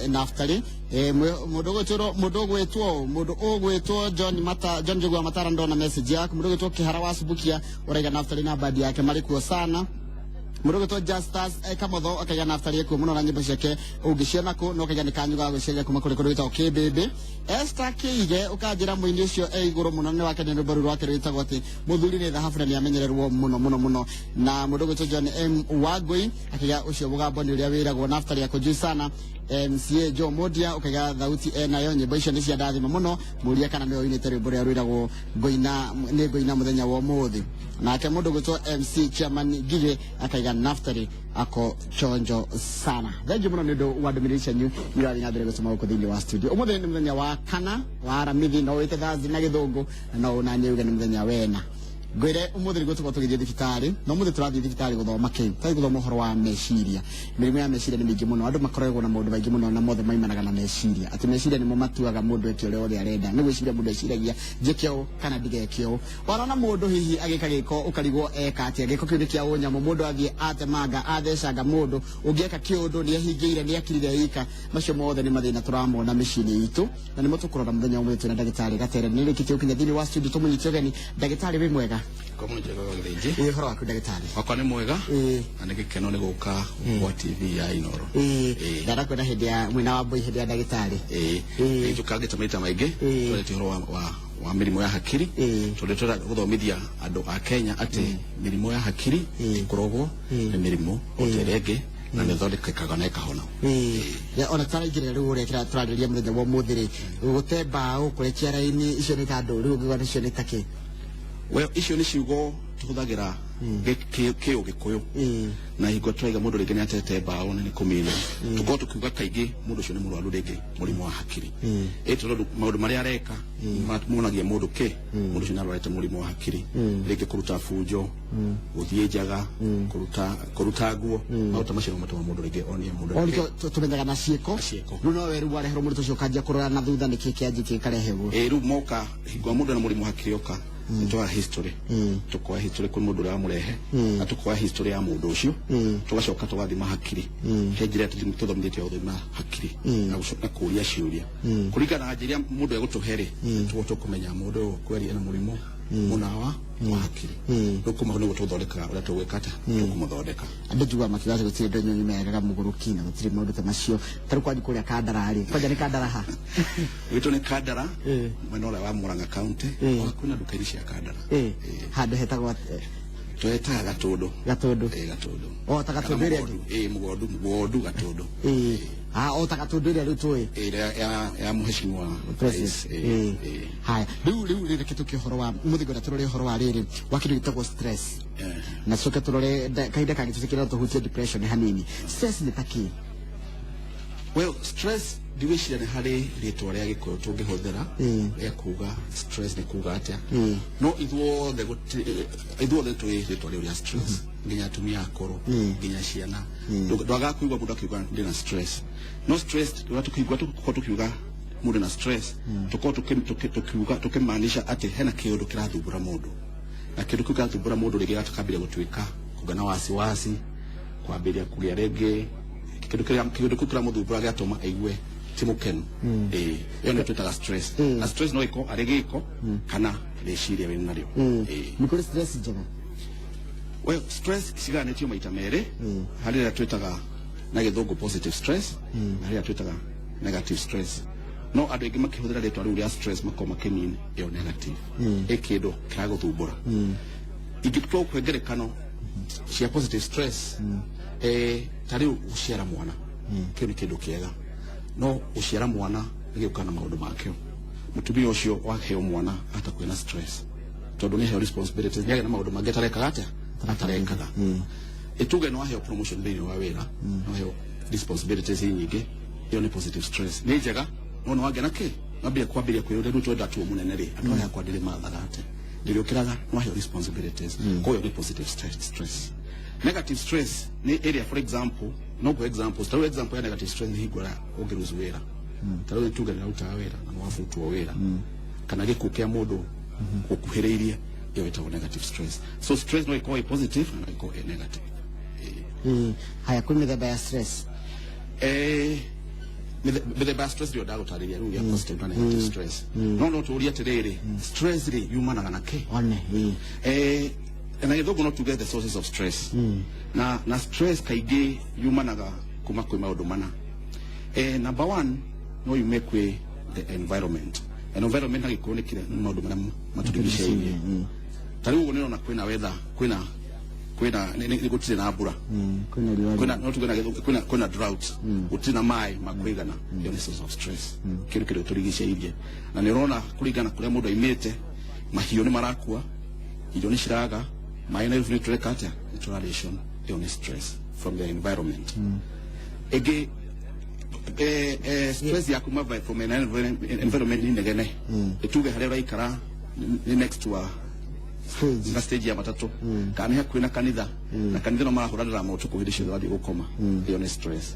Naftali. Mundu gwitwo, mundu ugwitwo John Mata, John Njugua Matara, ndona message yaku. Mundu gwitwo Kihara wa Subukia uraiga Naftali na bandi yake mari kuo sana. Mundu gwitwo Justus Kamotho akaiga Naftali ekuo muno na nyimbo ciake ungiciona ku no kaiga ni kanyu ga gwiciria kuma kuri kundu gwitagwo Kibimbi. Esther Kiige ukanjira muini ucio e iguru muno ni wake ni rwimbo rũu rwake rwitagwo ati muthuri ni thahabu na niamenyererwo muno muno muno. Na mundu gwitwo John M Wangui akiga ucio mugambo ni uria wiragwo Naftali ako juu sana. MCA Joe Modia ukaiga thauti enayo, nyimbo icio ni cia ndathima muno, muria kana niwe uinite rwimbo rũrĩa rwiragwo ngoina nĩ ngoina muthenya wa umuthi. Nake mundu gwitwo MC Chairman Ngige akaiga Naftali ako chonjo sana. Thank you muno nĩ ũndũ wa ndũmĩrĩri cianyu irathiĩ na mbere gũtũma gũkũ thĩinĩ wa studio. Ũmũthĩ nĩ mũthenya wa kana wa Aramithi, no wĩte Thursday na Gĩthũngũ, na no ũnanie uge nĩ mũthenya wena. Ngwĩre ũmũthĩ nĩguo tũkorwo tũgĩthiĩ thibitarĩ, na ũmũthĩ tũrathiĩ thibitarĩ gũthoma kĩ? Tũrathiĩ gũthoma ũhoro wa meciria. Mĩrimũ ya meciria nĩ mĩingĩ mũno, andũ makoragwo na maũndũ maingĩ mũno na mothe maimanaga na meciria, atĩ meciria nĩmo matuaga mũndũ eke ũrĩa wothe arenda. Nĩ gwĩciria mũndũ eciragia, njĩke ũũ kana ndigeke ũũ. Warona mũndũ hihi agĩka gĩko ũkarigwo eka atĩa, gĩko kĩu nĩ kĩa ũnyamũ. Mũndũ athiĩ atemanga athecanga mũndũ ũngĩ eka kĩũndũ, nĩ ehingĩire, nĩ akirire ika. Macio mothe nĩ mathĩna tũramona mĩciĩ-inĩ itũ na nĩmo tũkũrora mũthenya ũmũthĩ. Twĩna ndagĩtarĩ Gatere, nĩ rĩkĩtie gũkinya thĩinĩ wa studio, tũmũnyite ũgeni. Ndagĩtarĩ, wĩ mwega? Kwa njega wa Gĩthĩnji. Ĩ, ũhoro waku, ndagĩtarĩ? Wakwa nĩ mwega. Na nĩ gĩkeno nĩ gũka gwa TV ya Inoro. Ndanakuona hĩndĩ ya mwena wa mbui, hĩndĩ ya ndagĩtarĩ. Ĩĩ, njũkangĩte maita maingĩ. Twarĩtie ũhoro wa mĩrimũ ya hakiri tondũ tũrenda gũthomithia andũ a Kenya atĩ mĩrimũ ya hakiri ĩkoragwo nĩ mĩrimũ o ta ĩrĩa ĩngĩ na nĩ ĩthondekekaga na ĩkahona. Ĩĩ. Ya, ona taraingĩrĩra rĩu ũrĩa kĩra tũrarĩria mũthenya wa ũmũthĩ rĩ, gũte mbaũ, kũrekia raini, icio nĩ ta andũ rĩu ũngiuga nĩcio nĩ ta kĩ? Well, icio nĩ ciugo tũhũthagĩra kĩũgĩkũyũ na hingo tũraiga mũndũ rĩngĩ nĩ atete mbaũ na nĩ kũmina, tũkorwo tũkiuga kaingĩ mũndũ ũcio nĩ mũrwaru rĩngĩ mũrimũ wa hakiri. Ĩ tondũ maũndũ marĩa areka monagia mũndũ kĩ mũndũ ũcio nĩ arwarĩte mũrimũ wa hakiri, rĩngĩ kũruta bunjo, gũthiĩ njaga, kũruta nguo, maũndũ ta macio no matũma mũndũ rĩngĩ onie mũndũ O nĩkĩo tũmenyaga na ciĩko. Na ciĩko. Rĩu no we rĩu wareherwo mũndũ ũcio ũkanjia kũrora na thutha nĩkĩ kĩanjĩtie gĩkarehe ũguo. Ĩ, rĩu moka hingo mũndũ ena mũrimũ wa hakiri oka, nĩtwoya history, tũkoya history kwĩ mũndũ ũrĩa wamũrehe na tũkoya history ya mũndũ ũcio, tũgacoka tũgathima hakiri. He njĩra ĩrĩa tũthomithĩtio ya gũthima hakiri na na kũria ciũria kũringana na njĩra ĩrĩa mũndũ egũtũhe rĩ, tũguo tũkũmenya mũndũ ũyũ kweri ena mũrimũ mũna wa hakiri. Rĩu kuma hau nĩguo tũthondekaga ũrĩa tũgwĩka atĩa, tũkũmũthondeka. Andũ njugaga makiuga atĩ gũtirĩ ndonyo nyumeregaga mũgũrũki na gũtirĩ maũndũ ta macio. Ta rĩu kwanyu kũrĩa Kandara rĩ, kwanja nĩ Kandara ha? Gwitũ nĩ Kandara, mwena ũrĩa wa Murang'a County, o hakuhĩ na nduka-inĩ cia Kandara. Handũ hetagwo Twetaga Gatũndũ. Gatũndũ? Ĩ, Gatũndũ. O ta Gatũndũ ĩrĩa ĩngĩ? Ĩ, Mũgondu, Mũgondu Gatũndũ. Ĩ, ah, o ta Gatũndũ ĩrĩa rĩu tũĩ. Ĩrĩa ya mheshimiwa President. Rais, ĩ, ĩ. Haya, rĩu reke tũke ũhoro wa mũthĩ, ngwenda tũrore ũhoro wa rĩrĩ wa kĩndũ gĩtagwo stress na coke tũrore kahinda kangĩ tũcokere tũhutie depression hanini. Stress nĩ ta kĩ? Well, stress ndigwĩciria nĩ harĩ rĩtwa rĩa Gĩkũyũ tũngĩhũthĩra rĩa kuga stress nĩ kuga atĩa, no ithuothe ithuothe tũĩ rĩtwa rĩu rĩa stress, nginya atumia akũrũ, nginya ciana. Ndwagaga kũigua mũndũ akiuga ndĩna stress. No stress ũrĩa tũkĩigua, tũkorwo tũkiuga mũndũ na stress, tũkorwo tũkiuga tũkĩmaanisha atĩ hena kĩũndũ kĩrathumbũra mũndũ, na kĩndũ kĩu kĩrathumbũra mũndũ rĩngĩ gakambĩrĩria gũtuĩka kũgĩa na wasiwasi, kwambĩrĩria kũgĩa rĩngĩ kĩndũ kĩrĩa kĩndũ kĩu kĩramũthumbũra gĩatũma aigue ti mũkenu. Ĩĩ, ĩyo nĩyo twĩtaga stress. Na stress no ĩkorwo arĩ gĩko kana rĩciria wĩ narĩo. Ĩĩ. Nĩ kũrĩ stress njega? Well, stress cigayanĩtio maita merĩ. Harĩ ĩrĩa twĩtaga na Gĩthũngũ positive stress na harĩ ĩrĩa twĩtaga negative stress. No andũ aingĩ makĩhũthĩra rĩtwa rĩu rĩa stress makorwo makĩmean ĩyo negative, ĩ kĩndũ kĩragũthumbũra. Ingĩtua kũhe ngerekano cia positive stress, ta rĩu gũciara mwana, kĩu nĩ kĩndũ kĩega. No gũciara mwana nĩ gĩũkaga na maũndũ makĩo. Mũtumia ũcio waheo mwana ahota kũgĩa na stress tondũ nĩ aheo responsibilities, nĩ agĩa na maũndũ mangĩ atarekaga atĩa, atarekaga. Ĩtuge nĩ waheo promotion thĩinĩ wa wĩra, nĩ waheo responsibilities nyingĩ, ĩyo nĩ positive stress, nĩ njega. No nĩ wagĩa na kĩ wambia kwambĩrĩria kwĩyũria, rĩu twenda tuo mũnene rĩ, andũ aya akwa ndĩrĩmathaga atĩa, ndĩrĩũkĩraga, nĩ waheo responsibilities. Koguo nĩ positive stress. Negative stress nĩ ĩrĩa, for example, no kũ examples, ta rĩu example ya negative stress nĩ hingo ĩrĩa ũngĩlose wĩra. Ta rĩu tuge nĩ ũrarutaga wĩra na nĩ wabutwo wĩra, kana gĩkuũ kĩa mũndũ ũkuhĩrĩirie, ĩyo ĩtagwo negative stress. So stress no ĩkorwo ĩ positive na no ĩkorwo ĩ negative. Haya, kwĩ mĩthemba ya stress? Eh, Mĩthemba ya stress nĩyo ndagũtarĩria rĩu, ya positive na negative stress. No tũũrie atĩrĩrĩ, stress rĩ yumanaga na kĩ? One, ĩĩ. Na gĩthũngũ no tuge the sources of stress. Na stress kaingĩ yumanaga kuma kwĩ maũndũ mana. Number one, no yume kwĩ the environment. Environment na gĩkũyũ nĩ kĩrĩa? Nĩ maũndũ marĩa matũrigicĩirie. Ta rĩu ũguo nĩũrona kwĩna weather, kwĩna nĩ gũtirĩ na mbura. Kwĩna riũa. Kwĩna, no tuge na gĩthũngũ kwĩna drought, gũtirĩ na maĩ ma kũigana. Ĩyo nĩ source of stress, kĩndũ kĩrĩa tũrigicĩirie. Na nĩ ũrona kũringana kũrĩa mũndũ aimĩte, mahiũ nĩ marakua, irio nĩ ciraga, maĩ Nairobi nĩ tũreka atĩa? Nĩ tũraration. Ĩyo nĩ stress from the environment. Ĩngĩ, stress ya kuma from an environment nĩ inegene. Tuge harĩa ũraikara nĩ next to a stage. Na stage ya matatũ, kana nĩ hakuhĩ na kanitha, na kanitha no marahũra ndarama ũtukũ hĩndĩ ciothe wathiĩ gũkoma. Ĩyo nĩ stress.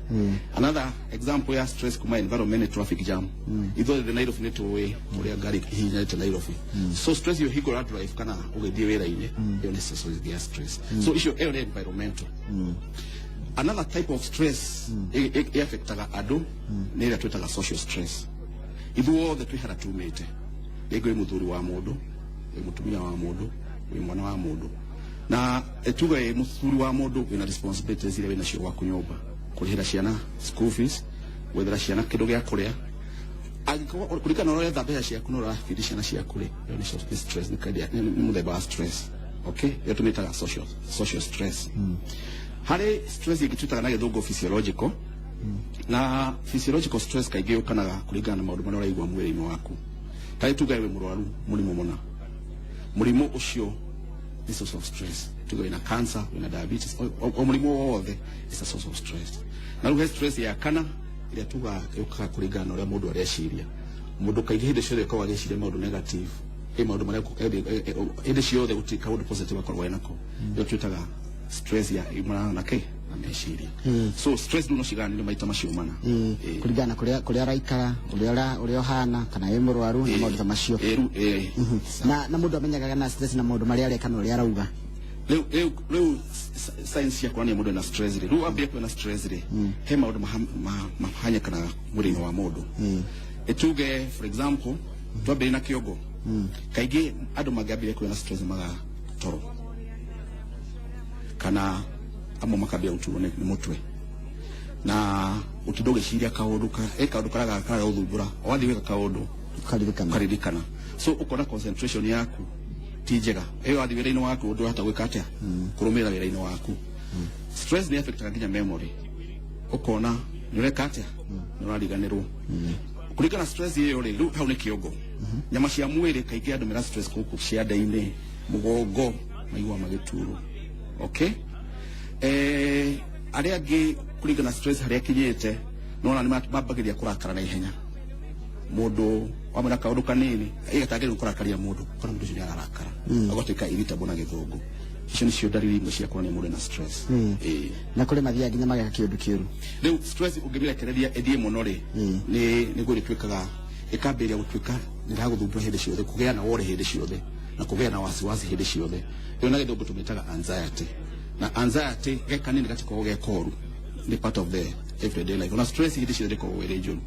Another example ya stress kuma environment nĩ traffic jam. Ithuothe Nairobi nĩ tũĩ ũrĩa ngari ihinyĩte Nairobi. So stress ĩyo hingo drive kana ũgĩthiĩ wĩra-inĩ, ĩyo nĩ source ya stress. So icio, ĩyo nĩ environmental. Another type of stress ĩ-affectaga andũ nĩ ĩrĩa twĩtaga social stress. Ithuothe twĩ harĩa tumĩte, rĩngĩ wĩ mũthuri wa mũndũ, wĩ mũtumia wa mũndũ, wĩ mwana wa mũndũ. Na tuge wĩ mũthuri wa mũndũ, wĩna responsibilities iria wĩnacio gwaku nyũmba, kũrĩhĩra ciana school fees, gwethera ciana kĩndũ gĩa kũrĩa. Angĩkorwo kũringana na ũrĩa ũretha mbeca ciaku na ũrabidi ciana ciaku rĩ, ĩyo nĩ stress, nĩ kind nĩ mũthemba wa stress, okay? Ĩyo tũmĩtaga social stress. Harĩ stress ĩngĩ twĩtaga na gĩthũngũ physiological. Na physiological stress kaingĩ yũkanaga kũringana na maũndũ marĩa ũraigua mwĩrĩ-inĩ waku. Tarĩ tuge wĩ mũrwaru mũrimũ mũna, mũrimũ ũcio nĩ source of stress. Tuge wĩna cancer, wĩna diabetes, o mũrimũ wothe is a source of stress. Na rĩu he stress ya kana ĩrĩa tuga yũkaga kũringana na ũrĩa mũndũ areciria. Mũndũ kaingĩ hĩndĩ ciothe akoragwo agĩciria maũndũ negative, ĩ maũndũ marĩa hĩndĩ ciothe gũtirĩ kaũndũ positive akoragwo enako. Ĩyo twĩtaga stress ya imanaga na kĩ? Na meciria. So stress rĩu no cigayanio maita macio mana. Ĩĩ, kũringana na kũrĩa araikara, ũrĩa ũhana, kana wĩ mũrwaru na maũndũ ta macio. Ĩĩ, rĩu, ĩĩ. Na mũndũ amenyaga na stress na maũndũ marĩa areka na ũrĩa arauga? Rĩu science cia kuonania mũndũ ena stress rĩ, rĩu ambia kuona stress rĩ, he maũndũ mahanyĩkanaga mwĩrĩ-inĩ wa mũndũ. Ĩtuge for example, twambĩrĩrie na kĩongo. Kaingĩ andũ mangĩambĩrĩria kuona stress maga toro, kana amwe makambia gũturwo nĩ mũtwe na ũtinda ũgĩciria kaũndũ ka ĩ kaũndũ karĩa karaga gũthumbũra. Wathiĩ gwĩka kaũndũ, ũkaririkana. Ũkaririkana. So ũkona concentration yaku ti njega. Ĩyo wathiĩ wĩra-inĩ waku, ndũrahota gwĩka atĩa? Kũrũmĩrĩra wĩra-inĩ waku. Stress nĩ affectaga nginya memory. Ũkona nĩ ũreka atĩa? Nĩ ũrariganĩrwo kũringana na stress ĩyo rĩ. Rĩu hau nĩ kĩongo. Nyama cia mwĩrĩ, kaingĩ andũ mena stress gũkũ cianda-inĩ, mũgongo, maigua magĩturwo, okay? Arĩa angĩ kũringana na stress harĩa akinyĩte, nona nĩ mambagĩria kũrakara na ihenya. Mũndũ wamwĩra kaũndũ kanini ĩgatangĩrĩrwo kũrakaria mũndũ, kona mũndũ ũcio nĩ ararakara, agatuĩka irritable na gĩthũngũ. Icio nĩcio ndariri imwe cia kuonania mũndũ ena stress. Ĩĩ. Na kũrĩ mathiaga nginya mageka kĩũndũ kĩũru. Rĩu stress ũngĩmĩrekereria ĩthiĩ mũno rĩ, nĩ nĩguo ĩtuĩkaga, ĩkambĩrĩria gũtuĩka nĩ ĩragũthumbũra hĩndĩ ciothe, kũgĩa na worry hĩndĩ ciothe na kũgĩa na wasiwasi hĩndĩ ciothe. Ĩyo na gĩthũngũ tũmĩtaga anxiety. Na anxiety ge kanini gatikoragwo ge koru, nĩ part of the everyday life. Ona stress hĩndĩ ciothe ndĩkoragwo ĩrĩ njũru.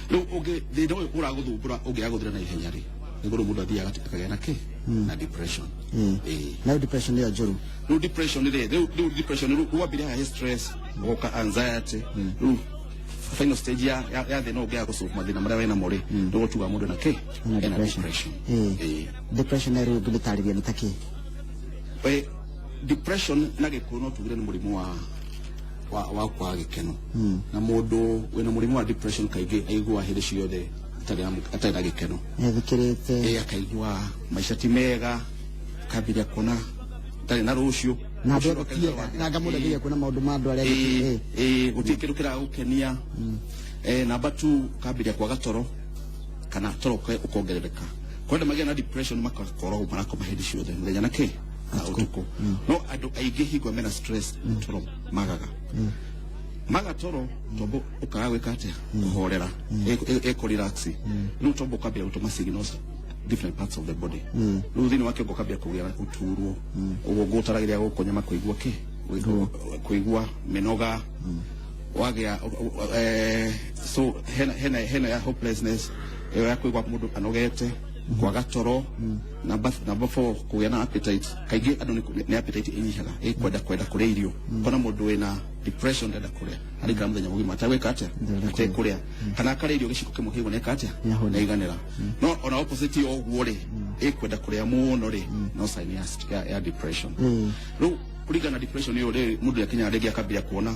Rĩu ũngĩ thĩna ũyũ ũragũthumbũra ũngĩaga gũthira na ihenya rĩ, nĩguo rĩu mũndũ athiaga akagĩa na kĩ? Na depression. Ĩĩ. Nayo depression nĩyo njũru? Rĩu depression rĩ, rĩu depression, rĩu wambĩrĩria haha stress, ũgoka anxiety, rĩu final stage ya thĩna ũngĩaga gũsolve mathĩna marĩa wĩnamo rĩ, rĩu tuga mũndũ na kĩ? Ena Ena depression. Depression. Ĩĩ. Ĩĩ. Depression nayo rĩu ũngĩmĩtarĩria nĩ ta kĩ? Depression na gĩkũyũ no tugire nĩ mũrimũ wa kwaga gĩkeno. Na mũndũ wĩna mũrimũ wa depression kaingĩ aiguaga hĩndĩ ciothe atarĩ na gĩkeno. Ethikĩrĩte. Ĩ, akaigua maica ti mega, akambĩrĩria kuona ndarĩ na rũciũ. Na andũ Rũciũ othe ti ega, na anga mũndũ ageria kuona maũndũ ma andũ arĩa angĩ. Ĩĩ, ĩĩ, gũtirĩ kĩndũ kĩragũkenia. Namba two, ũkambĩrĩria kwaga toro kana toro ũkongerereka. Kwenda magĩa na depression makakorwo marakoma hĩndĩ ciothe, mũthenya na kĩ? Na ũtukũ. No andũ aingĩ hingo mena stress toro magaga, maga toro tombo ũkaga gwĩka atĩa? Kũhorera, ĩkũ relax. Rĩu tombo ũkambĩrĩria gũtũma signals different parts of the body. Rĩu thĩinĩ wa kĩongo ũkambĩrĩria kũgĩa ũturwo, ũguo ngũtaragĩria gũkũ nyama, kũigua kĩ? Kũigua mĩnoga. Wagĩa so hena ya hopelessness ĩyo ya kũigua mũndũ anogete, kwaga toro. Number four, kũgĩa na appetite. Kaingĩ andũ nĩ appetite ĩnyihaga, ĩkwenda kwenda kũrĩa irio. Kona mũndũ wĩna depression ndenda kũrĩa, arikara mũthenya mũgima atagwĩka atĩa, atekũrĩa, kana akarĩa irio gĩciko kĩmwe kĩigua nĩeka atĩa, nĩaiganĩra. No ona opposite ya ũguo rĩ, ĩkwenda kũrĩa mũno rĩ, no sign ya depression. Rĩu kũringana na depression ĩyo rĩ, mũndũ nĩakinyaga rĩngĩ akambia kuona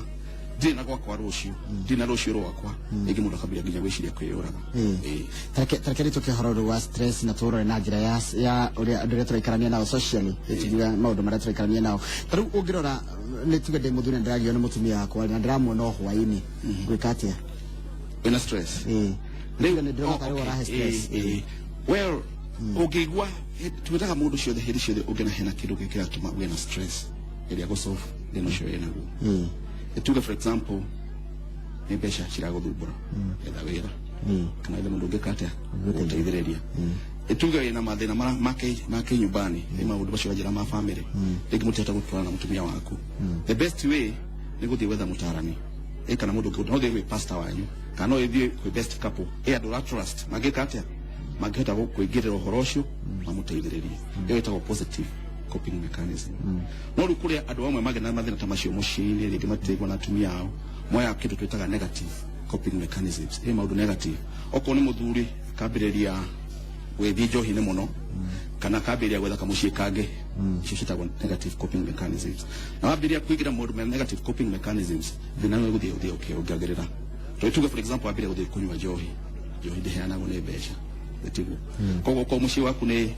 ndirĩ na gwakwa rũciũ, ndirĩ na rũciũ rwakwa. Rĩngĩ mũndũ akambia nginya gwĩciria kwĩyũraga. Ĩĩ. Tareke rĩtũke ũhoro rĩu wa stress na tũrore na njĩra ya ũrĩa andũ arĩa tũraikarania nao socially, tuge maũndũ marĩa tũraikarania nao. Ta rĩu ũngĩrora, nĩ tuge ndĩ mũthuri na ndĩragio nĩ mũtumia wakwa na ndĩramuona o hwaĩ-inĩ, ngwĩka atĩa? Wĩna stress? Ĩĩ. Rĩu nĩ ndĩrona tarĩ ũrahe stress. Ĩĩ. Well, ũngĩigua, twĩraga mũndũ ciothe, hĩndĩ ciothe ũngĩona hena kĩndũ kĩratũma ũgĩe na stress, ĩrĩa gũsolve thĩna ũcio wĩnaguo. Tuge for example nĩ mbeca ciragũthumbũra, etha wĩra kana etha mũndũ ũngĩka atĩa, gũteithĩrĩria. Tuge wĩna mathĩna make nyumbani, nĩ maũndũ macio wanjĩra ma family, rĩngĩ mũtihota gũtwarana na mũtumia waku, the best way nĩ gũthiĩ gwetha mũtarani, ĩ kana mũndũ ũngĩ, no ũthiĩ gwĩ pastor wanyu kana no ũthiĩ kwĩ best couple, ĩ andũ ũra trust mangĩka atĩa, mangĩhota kũingĩrĩra ũhoro ũcio mamũteithĩrĩrie. Ĩyo ĩtagwo positive coping mechanism. No rĩu kũrĩa andũ amwe magĩa na mathĩna ta macio mũciĩ-inĩ, rĩngĩ matiraigua na atumia ao, moyaga kĩndũ twĩtaga negative coping mechanisms, ĩ maũndũ negative. Okorwo nĩ mũthuri, akambĩrĩria gwĩthiĩ njohi-inĩ mũno kana akambĩrĩria gwetha kamũciĩ kangĩ. Icio ciĩtagwo negative coping mechanisms. Na wambĩrĩria kũingĩra maũndũ ma negative coping mechanisms, thĩna nĩ gũthiĩ ũthiĩ ũkĩongagĩrĩra. Tondũ tuge for example wambĩrĩria gũthiĩ kũnyua njohi, njohi ndĩheanagwo nĩ mbeca, tiguo? Koguo okorwo mũciĩ waku nĩ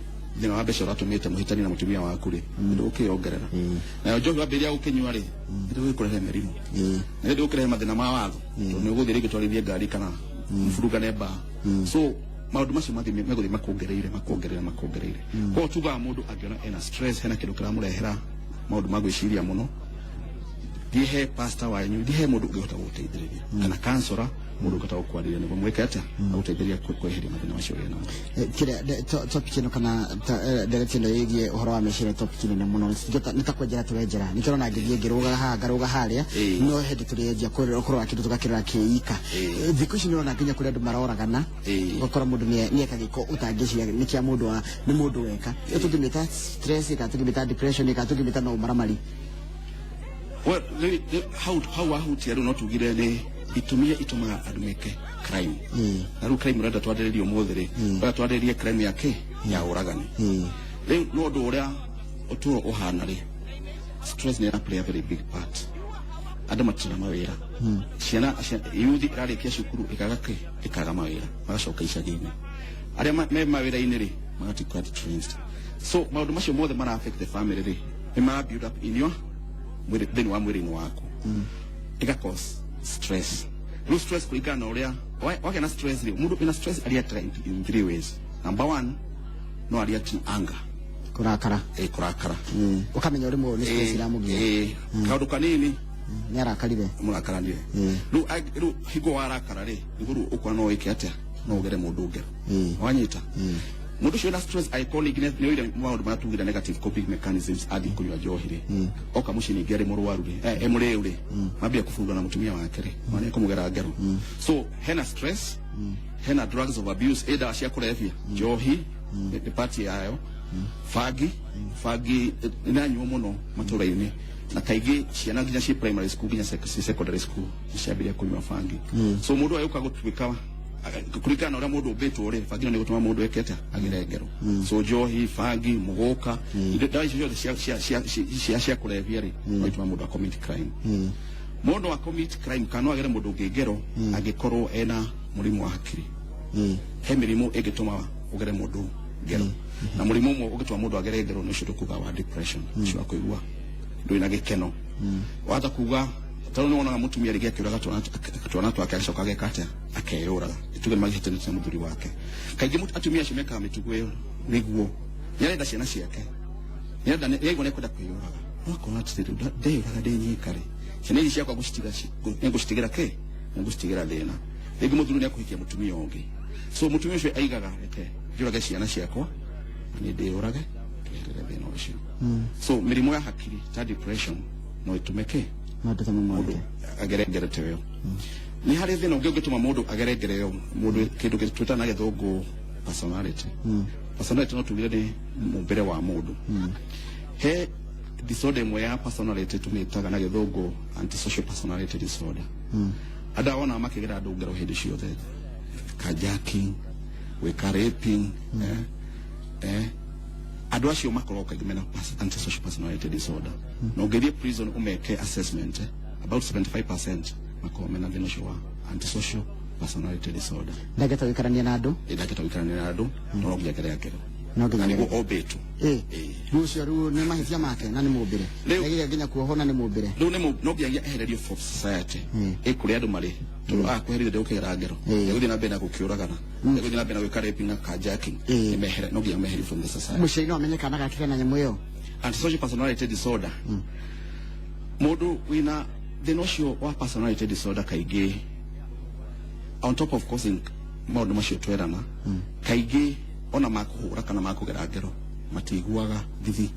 thĩna wa mbeca ũratũmĩte mũhĩtanie na mũtumia waku rĩ, ndũgũkĩongerera. Nayo njohi wambĩrĩria gũkĩnyua rĩ, ndũgũkũrehe mĩrimũ na ndũgũkĩrehe mathĩna ma watho, tondũ nĩ ũgũthiĩ rĩngĩ twarithie ngari kana mũburugane mbaa. So maũndũ macio mathiĩ megũthiĩ makuongereire, makuongereire, makuongereire. Koguo tugaga mũndũ angĩona ena stress, hena kĩndũ kĩramũrehera maũndũ ma gwĩciria mũno, thiĩ he pastor wanyu, thiĩ he mũndũ ũngĩhota gũgũteithĩrĩria kana counselor, mũndũ ũngĩhota gũkwarĩria nĩguo mwĩke atĩa, agũteithĩrĩria kweheria mathĩna macio wĩ namo. Kĩrĩa topic ĩno kana ndereti ĩno ĩgiĩ ũhoro wa meciria, topic nene mũno. Nĩ ta kwenjera tũrenjera, nĩkĩo ũrona ngĩthiĩ ngĩrũgaga haha, ngarũga harĩa. No hĩndĩ tũrĩenjia kũrora kĩndũ tũgakĩrora kĩika. Thikũ ici nĩ ũrona nginya kũrĩ andũ maroragana, ũgakora mũndũ nĩeka gĩko ũtangĩciria nĩ kĩa mũndũ wa nĩ mũndũ weka. Ĩyo tũngĩmĩta stress kana tũngĩmĩta depression kana tũngĩmĩta no ũmaramari? Well, hau wahutia rĩu, no tugire nĩ itũmi iria itũmaga andũ meke crime. Na rĩu crime ũrenda twarĩrĩrie ũmũthĩ rĩ, ũrenda twarĩrĩrie crime ya kĩ, ya ũragani. Rĩu no ũndũ ũrĩa ũtũro ũhana rĩ, stress nĩ play a very big part. Andũ matirĩ na mawĩra, ciana youth ĩrarĩkia cukuru ĩkaga kĩ, ĩkaga mawĩra, magacoka icagi-inĩ. Arĩa me mawĩra-inĩ rĩ, magatuĩka retrenched. So maũndũ macio mothe mara affect the family rĩ, nĩ mara build up in your mwĩrĩ, thĩinĩ wa mwĩrĩ-inĩ waku, ĩga cause stress. Rĩu stress, kũringana na ũrĩa wagĩa na stress rĩ, mũndũ wĩna stress areactaga in three ways. Number one, no areact na anger. Kũrakara. Ĩ, kũrakara. Ũkamenya ũrĩ mũndũ nĩ stress iramũgia. Ĩ, kaũndũ kanini. Nĩ arakarire. Mũrakaranire. Rĩu rĩu hingo warakara rĩ, nĩguo rĩu ũkona no wĩke atĩa, no ũgere mũndũ ngero. Wanyita mũndũ ũcio wĩna stress, angĩkorwo ningĩ nĩ oire maũndũ marĩa tugire, negative coping mechanisms, athiĩ kũnyua njohi rĩ, oka mũciĩ ningĩ arĩ mũrwaru rĩ, e mũrĩu rĩ, mambia kũburugana na mũtumia wake rĩ, ona nĩekũmũgera ngero. So hena stress, hena drugs of abuse, ĩ ndawa cia kũrebia, njohi nĩ part yayo, bangi. Bangi inanyuo mũno matũra-inĩ, na kaingĩ ciana nginya ciĩ primary school nginya ciĩ secondary school nĩciambĩrĩria kũnyua bangi. So mũndũ agĩũka gũtuĩka, kũringana na ũrĩa mũndũ ũmbĩtwo rĩ, bangi ĩno nĩ gũtũma mũndũ eke atĩa, agĩre ngero. So njohi, bangi, mũgũka, indo ndawa icio ciothe cia kũrebia rĩ, no itũma mũndũ acommit crime. Mũndũ a commit crime kana no agere mũndũ ũngĩ ngero angĩkorwo ena mũrimũ wa hakiri. He mĩrimũ ĩngĩtũma ũgere mũndũ ngero, na mũrimũ ũmwe ũngĩtũma mũndũ agere ngero nĩ ũcio tũkuga wa depression, ũcio wa kũigua ndũrĩ na gĩkeno. Wahota kuga tondũ nĩ wonaga mũtumia rĩngĩ akĩũraga twana twake, agacoka ageka atĩa, akeyũraga. Tuge nĩmagĩhĩtanĩte na mũthuri wake. Kaingĩ atumia acio mekaga mĩtugo ĩyo nĩguo nĩarenda ciana ciake, nĩarenda, nĩaigua nĩekwenda kwĩyũraga, no akona atĩrĩrĩ, ndeyũraga ndĩ nyika rĩ, ciana ici ciakwa ngũcitiga nĩngũcitigĩra kĩ, nĩngũcitigĩra thĩna. Rĩngĩ mũthuri nĩekũhikia mũtumia ũngĩ, so mũtumia ũcio aigaga, reke njũrage ciana ciakwa na nĩ ndĩyũrage tweherere thĩna ũcio. So mĩrimũ ya hakiri ta depression no ĩtũme kĩ, Maũndũ ta mau Mũndũ moneke. Agere ngero ta ĩyo. Nĩ harĩ thĩna ũngĩ ũngĩtũma mũndũ agere ngero ĩyo, mũndũ kĩndũ twĩtaga na Gĩthũngũ personality. Personality no tugire nĩ mũmbĩre wa mũndũ. He disorder ĩmwe ya personality tũmĩtaga na Gĩthũngũ antisocial personality disorder. Andũ aya wonaga makĩgera andũ ngero hĩndĩ ciothe, carjacking, gwĩka raping, andũ acio makoragwo kaingĩ mena antisocial personality disorder. Na ũngĩthiĩ prison ũmeke assessment, about 75% makoragwo mena thĩna ũcio wa antisocial personality disorder. Ndangĩhota gũikarania na andũ. Ndangĩhota gũikarania na andũ, no nginya agere ngero. No nginya Na nĩguo agere. ombĩtwo. Rĩu ũcio rĩu nĩ mahĩtia make na nĩ mũmbĩre. Ndagĩrĩire nginya kuohwo na nĩ mũmbĩre. Rĩu nĩ no nginyagia ehererio from society, ĩ kũrĩa andũ marĩ, tondũ akweherire ndegũkĩgera ngero, ndegũthiĩ na mbere na gũkĩũragana, ndegũthiĩ na mbere na gwĩka raping na carjacking. Nĩ mehere, no nginya meherio from the society. Mũciari no amenye kana gake kena nyamũ ĩyo? Antisocial personality disorder, mũndũ wĩna thĩna ũcio wa personality disorder, kaingĩ on top of causing maũndũ macio twerana, kaingĩ ona makũhũra kana makũgera ngero matiguaga thithi.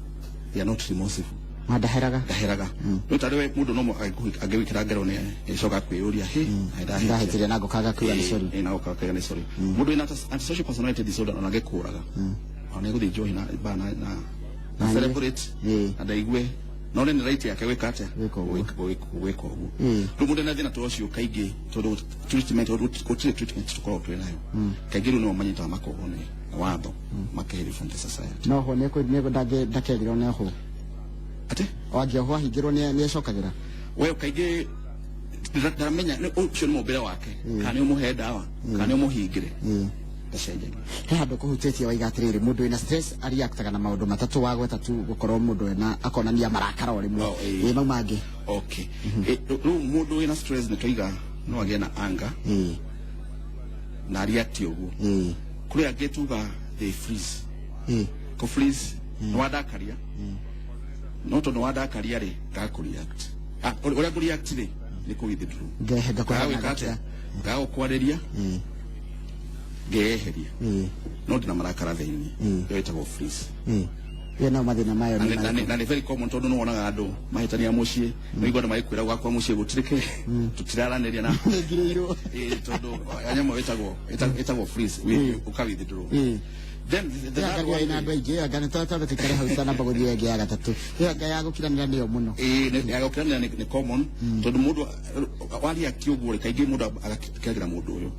They are not remorseful. Mandaheraga. Ndaheraga. Rĩu tarĩ we mũndũ no angĩgwĩkĩra ngero nĩ ĩcoka kwĩyũria, "Hĩ, Ndahĩtirie," na ngokaga kuga nĩ sorry. Ĩ, na gokaga kuga nĩ sorry. Mũndũ wĩna antisocial personality disorder ona angĩkũraga, ona egũthiĩ njohi na ba na celebrate na ndaigue no nĩ right yake gwĩka atĩa? Gwĩka ũguo. Gwĩka ũguo. Rĩu mũndũ ena thĩna ta ũcio, kaingĩ tondũ treatment, gũtirĩ treatment tũkoragwo twĩ nayo, kaingĩ rĩu nĩo manyitaga makohwo nĩ watho, makeherio from the society. No ho nĩ ndakerirwo nĩ ohwo? Atĩ? O angĩohwo ahingĩrwo nĩ ecokagĩra? We kaingĩ ndaramenya ũcio nĩ mũmbĩre wake, kana nĩ ũmũhe ndawa kana nĩ ũmũhingĩre, ndacenjagia. He handũ kũhutĩtie waiga atĩrĩrĩ, mũndũ wĩna stress areactaga na maũndũ matatũ. Wagweta tu gũkorwo mũndũ wĩna akonania marakara o rĩmwe. Oh, ĩĩ. Ĩ, mau mangĩ? Okay. Rĩu mũndũ wĩna stress nĩ twaiga no agĩe na anger na react ũguo. Kũrĩ angĩ tuga they freeze. Kũ freeze nĩ wandakaria, no tondũ wandakaria rĩ, ngakũ react. Ah, ũrĩa ngũ react rĩ, nĩ kũ withdraw. Ngehe ngakũhe. Ngagwĩka atĩa? Ngagũkwarĩria, ngeyeheria, no ndĩna marakara thĩinĩ. Ĩyo ĩtagwo freeze. Ĩyo no mathĩna mayo Na nĩ nĩ marĩkũ? Na nĩ very common, tondũ nĩ wonaga andũ mahĩtania mũciĩ, nĩ igua andũ magĩkwĩra, "Gwakwa mũciĩ gũtirĩ kĩ tũtiraranĩria na Nĩngirĩirwo. Ĩ, tondũ nyamũ ĩtagwo freeze, ũka withdraw. Then the Ĩyo third anga one ĩna andũ aingĩ. Ĩyo anga nĩ twambe tũikare hau tanamba gũthiĩ ĩngĩ ya gatatũ. Ĩyo anga ya gũkiranĩra nĩyo mũno. Ĩ, ya gũkiranĩra nĩ common, tondũ mũndũ waria ũguo rĩ, kaingĩ mũndũ agakĩragira mũndũ ũyũ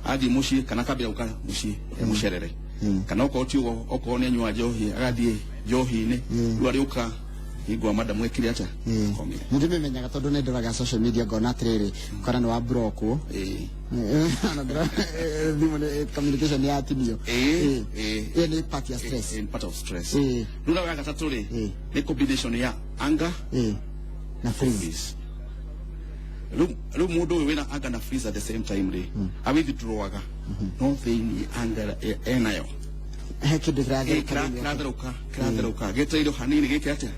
athiĩ mũciĩ kana akambia gũka mũciĩ mũcerere, kana okorwo ti ũguo, okorwo nĩ anyua njohi, agathiĩ njohi-inĩ. Rĩu arĩũka hingwa madamu ekire atĩa? Komire. Nĩ ndĩmĩmenyaga tondũ nĩ ndoraga social media, ngona atĩrĩrĩ, kana nĩ wa blockwo. Ona thimũ nĩ communication nĩ yatinio. Ĩyo nĩ part ya stress. In part of stress. Rĩu nawe ya gatatũ rĩ, nĩ combination ya anger Na freeze. Freeze. Rĩu mũndũ ũyũ wĩna anger na freeze at the same time rĩ, awithdrawaga, no thĩinĩ anger enayo. He kĩndũ kĩratherũka thĩinĩ wake. Kĩratherũka gĩteirwo hanini gĩke atĩa?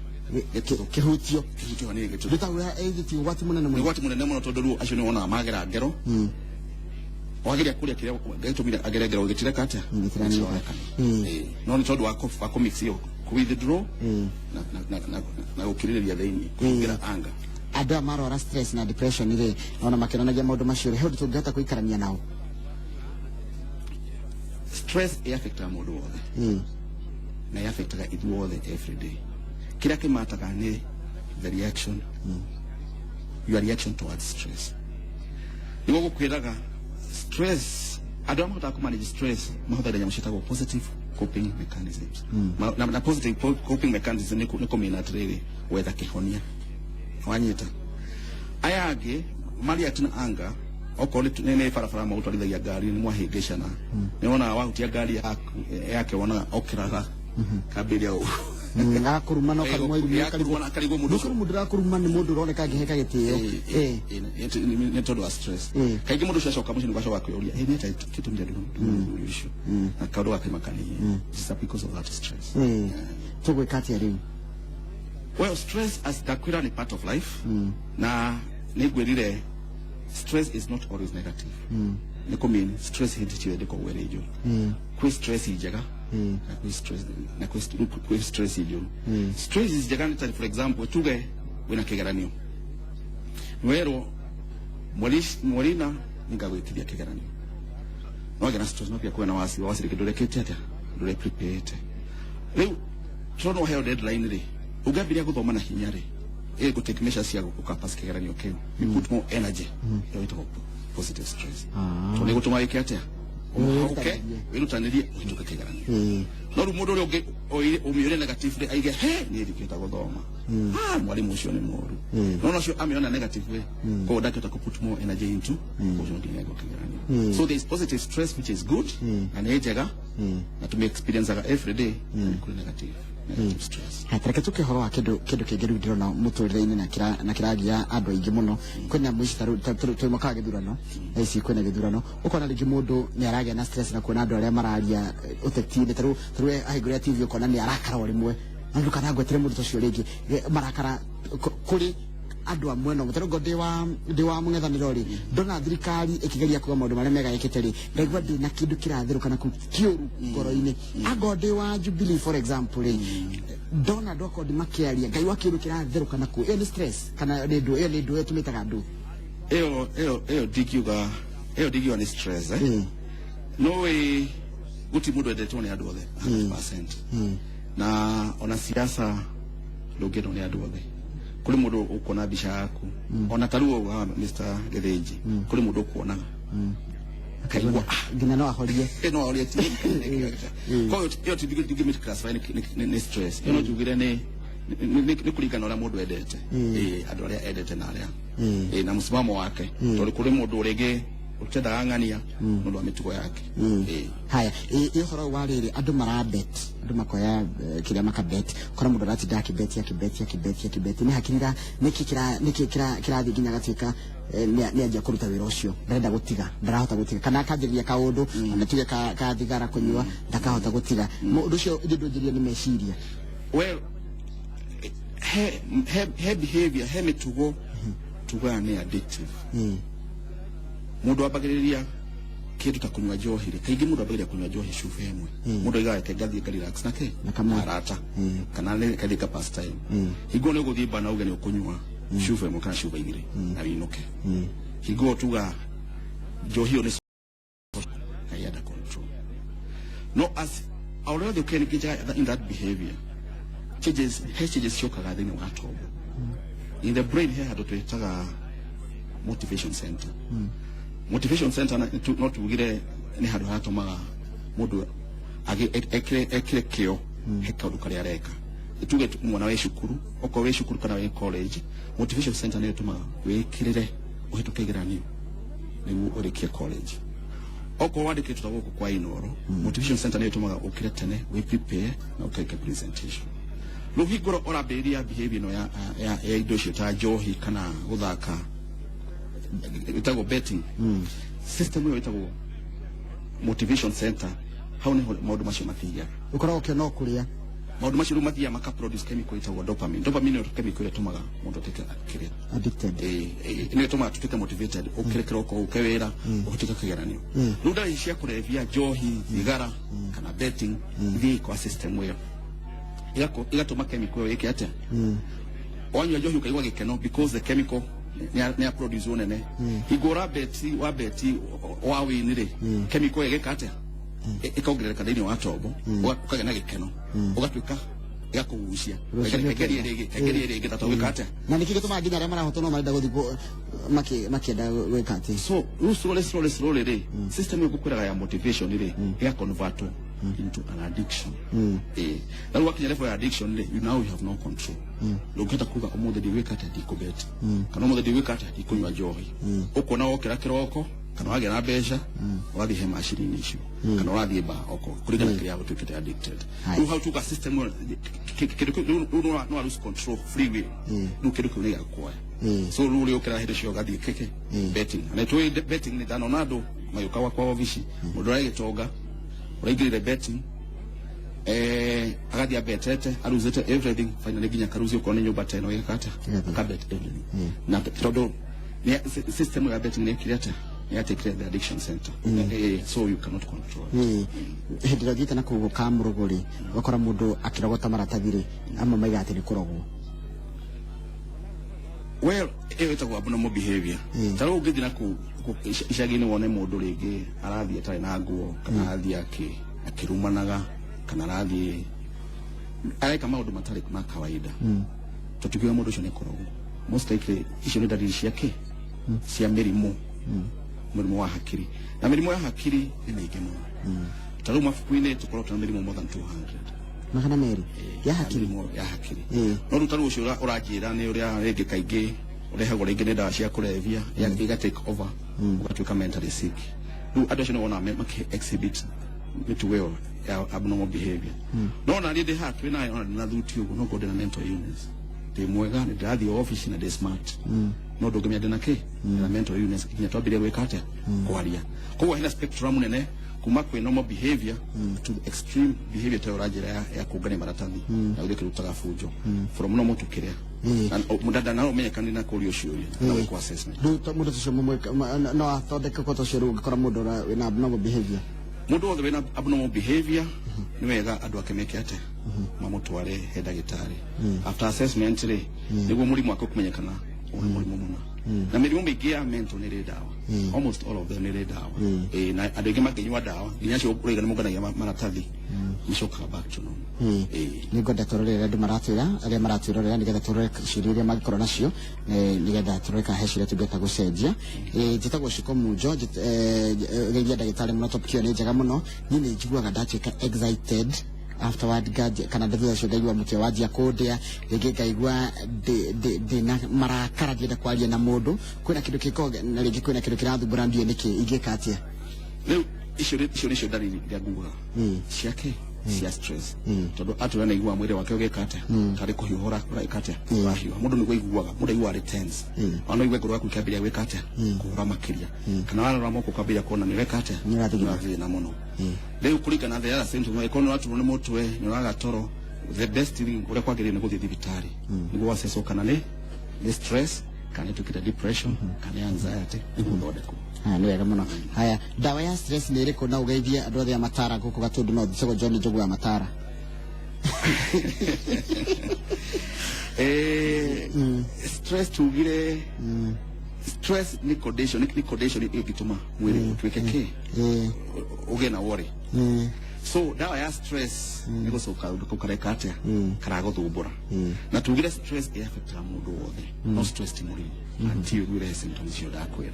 Kĩhutio. Kĩhutio hanini gĩtũthũke. Ndĩtagwĩra ĩthĩ ti ũgwati mũnene Nĩ mũno. ũgwati mũnene mũno, tondũ rĩu acio nĩ wonaga magera ngero, wageria kũrĩa kĩrĩa gĩtũmire agere ngero gĩtireka atĩa? Gĩtiranĩka. Gĩtironekana. No nĩ tondũ wa kũ mix ĩyo, kũ withdraw na gũkirĩrĩria thĩinĩ, kũingĩra anger. Andũ aya marwara stress na depression rĩ, ona makĩonanagia maũndũ macio rĩ, he ũndũ tũngĩhota gũikarania nao? Stress ĩaffectaga mũndũ wothe na ĩaffectaga ithuothe every day. Kĩrĩa kĩmataga nĩ the reaction, your reaction towards stress. Nĩguo gũkwĩraga stress, andũ arĩa mahotaga kũmanage stress mahũthagĩra nyamũ ciĩtagwo positive coping mechanisms. Na positive coping mechanism nĩ kũmĩna atĩrĩrĩ, gwetha kĩhonia. Wanyita? Aya angĩ mareact na anger, okorwo nĩ barabara magũtwarithagia ngari, nĩ mwahĩngĩcana, nĩ wonaga wahutia ngari yake, wonaga okĩraga kambĩria ũũ. Agakũruma no karumwo irumio. Akarigwo mũndũ ũcio. Mũndũ mũndũ ũrakũruma nĩ mũndũ ũroneka angĩheka gĩtĩo. Nĩ tondũ wa stress. Kaingĩ mũndũ ũcio acoka mũciĩ nĩ gwacoka kwĩyũria, "Ĩ, nĩ atĩa kĩtũmire ndũmũthuri ũcio?" Na kaũndũ gakĩmakania. It's because of that stress. Tũgwĩka atĩa rĩu? Well, stress, as ndakwĩra, nĩ part of life, na nĩ ngwĩrire stress is not always negative. Nĩ kũmean stress hĩndĩ ciothe ndĩkoragwo ĩrĩ njũru. Kwĩ stress njega na kwĩ stress na kwĩ stress njũru. Stress njega nĩ ta, for example, tuge wĩna kĩgeranio. Werwo mweri na ningagwĩkithia kĩgeranio, no wagĩa na stress, no kwĩna wasi wasi rĩngĩ ndũrekĩte atĩa, ndũre prepare. Rĩu tondũ waheo deadline rĩ, ũngĩambĩrĩria gũthoma na hinya rĩ, ĩgũ take measures cia gũka pass kĩgeranio kĩu, you put more energy. Ĩyo ĩtagwo positive stress, tondũ nĩ gũtũma wĩke atĩa? Ũhauke, wĩrutanĩrie ũhĩtũke kĩgeranio. No rĩu mũndũ ũrĩa ũngĩ ũmĩũrie negative rĩ, aige he niĩ ndingĩhota gũthoma, ah, mwarimu ũcio nĩ mũru. No no ũcio amĩona negative way, koguo ndangĩhota kũ put more energy into ũcio nginya egwa kĩgeranio. So there is positive stress, which is good na nĩ njega na tũmĩ experienceaga every day, na nĩ kũrĩ negative stress. Reke tuke ũhoro wa kĩndũ kĩngĩ rĩu ndĩrona mũtũrĩre-inĩ na kĩragia andũ aingĩ mũno. Kwĩna mũici ta rĩu twĩ mwaka wa gĩthurano thaa ici, kwĩna gĩthurano, ũkona rĩngĩ mũndũ nĩ aragĩa na stress na kuona andũ arĩa mararia ũteti-inĩ, ta rĩu ahingũrĩra TV ũkona nĩ arakara o rĩmwe, na ndũkanangwetere mũndũ ta ũcio rĩngĩ. Marakara kũrĩ andũ amwe, no tarĩu ngo ndĩ wa mũng'ethanĩro rĩ, ndona thirikari ĩkĩgeria kuga maũndũ marĩa mega ĩkĩte rĩ, ndaigua ndĩ na kĩndũ kĩratherũka na kũu kĩũru ngoro-inĩ. Angorwo ndĩ wa Jubilee, for example rĩ, ndona andũ akorwo ndĩ makĩaria ngai wa kĩũndũ kĩratherũka na kũu, ĩyo nĩ stress kana nĩ ndũ ĩyo nĩ ndũ ĩtũmĩtaga ndũ? Ĩyo ndingiuga nĩ stress, eh? No ĩ guti mũndũ endetwo nĩ andũ othe 100%, na ona siasa ndũngĩendwo nĩ andũ othe. Kũrĩ mũndũ ũkuona mbica yaku, ona ta rĩu ũguo Mr. Gĩthĩnji, kũrĩ mũndũ ũkuonaga akaigua, ah, nginya no ahorie. No ahorie ti. Koguo ĩyo ti ndingĩ classify nĩ stress. Ĩyo no njugire nĩ kũringana ũrĩa mũndũ endete. Andũ arĩa endete na arĩa na mũsimamo wake, tondũ kũrĩ mũndũ rĩngĩ ũtendaga ng'ania nĩ ũndũ wa mĩtugo yake. Haya, ĩ ũhoro wa rĩrĩ, andũ marabet, andũ makoya kĩrĩa makabet, ũkora mũndũ aratinda akĩbeti, akĩbeti, akĩbeti, akĩbeti, nĩ hakirira nĩkĩ nĩkĩ kĩrathiĩ nginya agatuĩka nĩ anjia kũruta wĩra ũcio, ndarenda gũtiga, ndarahota gũtiga, kana akanjĩrĩria kaũndũ ona tuge ka thigara kũnyua, ndakahota gũtiga. Mũndũ ũcio ithuĩ ndũnjĩrie nĩ meciria? Well, he behavior, he mĩtugo tugaga nĩ addictive. Mũndũ ambagĩrĩria kĩndũ ta kũnyua njohi rĩ, kaingĩ mũndũ ambagĩrĩria kũnyua njohi cuba ĩmwe. Mũndũ aigaga reke ngathiĩ nga relax nake Na kamwe. na arata, kana nĩ kathiĩ ka pastime. Hingo nĩ ũgũthiĩ ba na uge nĩ ũkũnyua cuba ĩmwe kana cuba igĩrĩ na wĩinũke. Hingo ĩyo tuga njohi ĩyo nĩ na under control. No as ũrĩa ũthiĩ ũkĩ in that behavior, changes, he changes ciũkaga thĩinĩ wa tombo, in the brain. He handũ twĩtaga motivation center. Motivation center no tugire nĩ handũ haratũmaga mũndũ ekĩre kĩo he kaũndũ karĩa areka. Tuge mwana wĩ cukuru, okorwo wĩ cukuru kana wĩ college, motivation center nĩ ĩtũmaga wĩkĩrĩre ũhĩtũke igeranio nĩguo ũrĩkie college. Okorwo wandĩkĩtwo ta gũkũ kwa Inoro, motivation center nĩ ĩtũmaga ũkĩre tene, wĩ prepare na ũkeke presentation. Rĩu hingũro ũrambĩrĩria behavior ĩno ya indo icio ta njohi kana gũthaka ĩtagwo betting, system ĩyo ĩtagwo motivation center, hau niho maũndũ macio mathiaga. Ũkoragwo ũkĩona o kũrĩa. Maũndũ macio rĩu mathiaga maka produce chemical ĩtagwo dopamine. Dopamine nĩyo chemical ĩrĩa ĩtũmaga mũndũ atuĩke kĩrĩa addicted. Nĩyo ĩtũmaga tutuĩke motivated, ũkĩre kĩroko, ũke wĩra, ũhĩtũke kĩgeranio. Rĩu ndawa ici cia kũrebia, njohi, thigara kana betting, ithiĩ kwa system ĩyo, igatũma chemical ĩyo ĩke atĩa? Wanyua njohi ũkaigua gĩkeno because the chemical nĩ ya produce nene. Hingo ũrabeti, wabeti wa win rĩ, chemical ĩyo ĩgĩka atĩa? Ĩkongerereka thĩinĩ wa tombo, ũkagĩa na gĩkeno, ũgatuĩka ĩgakũgucia. Rũciũ. Engerie rĩngĩ, engerie rĩngĩ, tata ũgĩka atĩa? Na nĩkĩ gĩtũmaga nginya arĩa marahotwo no marenda gũthiĩ makĩenda gwĩka atĩ? So rĩu slowly, slowly, slowly rĩ, system ĩyo ngũkwĩraga ya motivation rĩ, ĩgaconvertwo into an addiction. Na rĩu wakinya level ya addiction rĩ, you now you have no control. Ndũngĩhota kuga ũmũthĩ ndigwĩka atĩa, ndikũbeti, kana ũmũthĩ ndigwĩka atĩa, ndikũnyua njohi. Ũkuona wokĩra kĩroko kana wagĩa na mbeca, ũrathiĩ he macini-inĩ icio kana ũrathiĩ ba oko kũringana kĩrĩa ũtuĩkĩte addicted. Rĩu hau tuga system ĩyo, kĩndũ kĩu rĩu no lose control, free will. Rĩu kĩndũ kĩu nĩ gĩgakuoya. So rĩu ũrĩũkĩra hĩndĩ cio ũgathiĩ kĩkĩ betting. Na nĩtũĩ betting, nĩ ndanona andũ magĩũka gwakwa obici, mũndũ ũrĩa gĩtonga ũraingĩrire betting, agathiĩ abetete, aruzĩte everything, finally nginya karuzi okorwo nĩ nyũmba ta ĩno, ĩgĩka atĩa? Ĩgathiĩ. Akabet everything. Na tondũ system ya betting nĩ ĩkire atĩa? Nĩ yatekire the addiction center. So you cannot control it. Hĩndĩ ĩrĩa ũthiĩte na kũu kamũrũgũ rĩ, ũgakora mũndũ akĩrogota maratathi rĩ, amwe maigaga atĩ nĩ kũrogwo. Well, ĩyo ĩtagwo abnormal behavior. Ta rĩu ũngĩthiĩ na kũu icagi-inĩ wone mũndũ rĩngĩ arathiĩ atarĩ na nguo, kana arathiĩ akĩrumanaga, kana arathiĩ areka maũndũ matarĩ ma kawaida, tũtikiuga mũndũ ũcio nĩ kũrogwo. Most likely icio nĩ ndariri ciake cia mĩrimũ wa hakiri, na mĩrimũ ya hakiri nĩ mĩingĩ mũno. Ta rĩu mabuku-inĩ tũkoragwo twĩna mĩrimũ more than 200. 200 ya hakiri? Mĩrimũ ya hakiri. No rĩu ta rĩu ũcio ũranjĩra nĩ ũrĩa rĩngĩ kaingĩ ũrehagwo rĩngĩ nĩ ndawa cia kũrebia, iga take over, ũgatuĩka mentally sick. Rĩu andũ acio nĩ wonaga makĩ exhibit mĩtugo ĩyo ya abnormal behavior. No ona niĩ ndĩ haha twĩ nayo, ona ndĩna thuti ũguo, no ngorwo ndĩna mental illness, ndĩ mwega, nĩ ndĩrathiĩ office na ndĩ smart, no ndũngĩmenya ndĩna kĩ, ndĩna mental illness nginya twambĩrĩrie gwĩka atĩa, kwaria. Koguo hena spectrum nene kuma kwĩ normal behavior to the extreme behavior ta ũranjĩra ya kũngania maratathi na gũthiĩ kĩrutaga bunjo, from normal to kĩrĩa na no ũmenyekane na kũrio ciũria na gwĩkwo assessment. Rĩu mũndũ ũcio no athondeke ko ũcio rĩu ũngĩkora mũndũ wĩna abnormal behavior? Mũndũ wothe wĩna abnormal behavior, nĩ wega andũ ake meke atĩa, mamũtware he ndagĩtarĩ. After assessment rĩ, nĩguo mũrimũ wake ũkũmenyekana ũyũ nĩ mũrimũ mũna. Na mĩrimũ mĩingĩ ya mental nĩ ĩrĩ ndawa, almost all of them nĩ ĩrĩ ndawa. Ĩĩ, na andũ aingĩ mangĩnyua ndawa, nginya acio ũraiga nĩ monganagia maratathi, macokaga back to normal. Ĩĩ. Nĩ ngwenda tũrore andũ maratwĩra, arĩa maratwĩrorera, nĩgetha tũrore ciũria iria mangĩkorwo nacio, nĩgetha tũrore kana he ciũria tũngĩhota gũcenjia. Njĩtagwo Ciko Munjo, geithia ndagĩtarĩ mũno. Topic ĩyo nĩ njega mũno. Niĩ nĩ njiguaga ndatuĩka excited afterward ngaja, kana thutha ũcio ngaigua mũtwe wanjia kũndĩa, rĩngĩ ngaigua ndĩna marakara, ndienda kwaria na mũndũ, kwĩna kĩndũ kĩko na rĩngĩ kwĩna kĩndũ kĩrathumbũra, ndiũĩ nĩkĩ, ingĩka atĩa? Rĩu icio nĩcio ndariri iria ngugaga ciake cia stress, tondũ atwĩra nĩ aiguaga mwĩrĩ wake ũgĩka atĩa, tarĩ kũhiũhora ũreka atĩa, ũrahiũha. Mũndũ nĩguo aiguaga, mũndũ aiguaga arĩ tense, ona no igue ngoro yaku ĩkĩambĩrĩria gwĩka atĩa, kũhũra makĩria, kana warora moko ũkambĩrĩria kuona nĩ ũreka atĩa, Nĩ ũrathigina. Nĩ ũrathĩna mũno. Rĩu kũringana na the other symptoms, angĩkorwo nĩ ũraturwo nĩ mũtwe, nĩ ũraga toro, the best thing ũrĩa kwagĩrĩire nĩ gũthiĩ thibitarĩ nĩguo wacecwo kana nĩ stress, kana ĩtuĩkĩte depression, kana nĩ anxiety, nĩguo ũthondekwo. Haya, nĩ wega mũno. Haya, ndawa ya stress nĩ ĩrĩkũ, na ũgeithie andũ othe a Matara gũkũ Gatũndũ? No njĩtagwo John Njogu wa Matara. Stress, tugire stress nĩ condition, nĩ condition ĩngĩtũma mwĩrĩ ũtuĩke kĩ, ũgĩe na worry. So dawa ya stress nĩ gũcoka ũndũ kau kareka atĩa, karagũthumbũra. Na tugire stress ĩaffectaga mũndũ wothe, no stress ti mũrimũ until ũrehe symptoms icio ndakwĩra.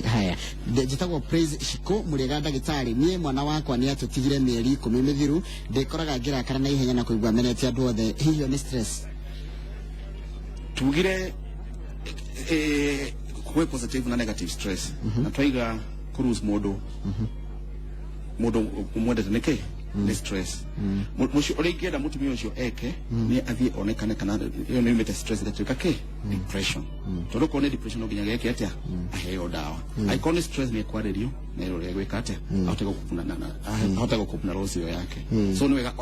Haya, njĩtagwo Praise Shiko. Mũrĩega ndagĩtarĩ, niĩ mwana wakwa nĩ atũtigire mĩeri 10 mĩthiru. Ndĩkoraga ngĩrakara na ihenya na kũigua menete andũ othe. Hihi ĩyo nĩ stress? Tugire kwĩ positive na negative stress, na twaiga kũlose mũndũ ũmwendete nĩ kĩ, nĩ stress. Mũcio ũrĩa ingĩenda mũtumia ũcio eke nĩ athiĩ onekane kana ĩyo nĩ yumĩte stress ĩgatuĩka kĩ, depression, tondũ korwo nĩ depression no nginya geke atĩa, aheo ndawa. Angĩkorwo nĩ stress, nĩ ekwarĩrio na ĩrwo ũrĩa egwĩka atĩa, ahote gũcope ahote gũcope na loss ĩyo yake. So nĩ wega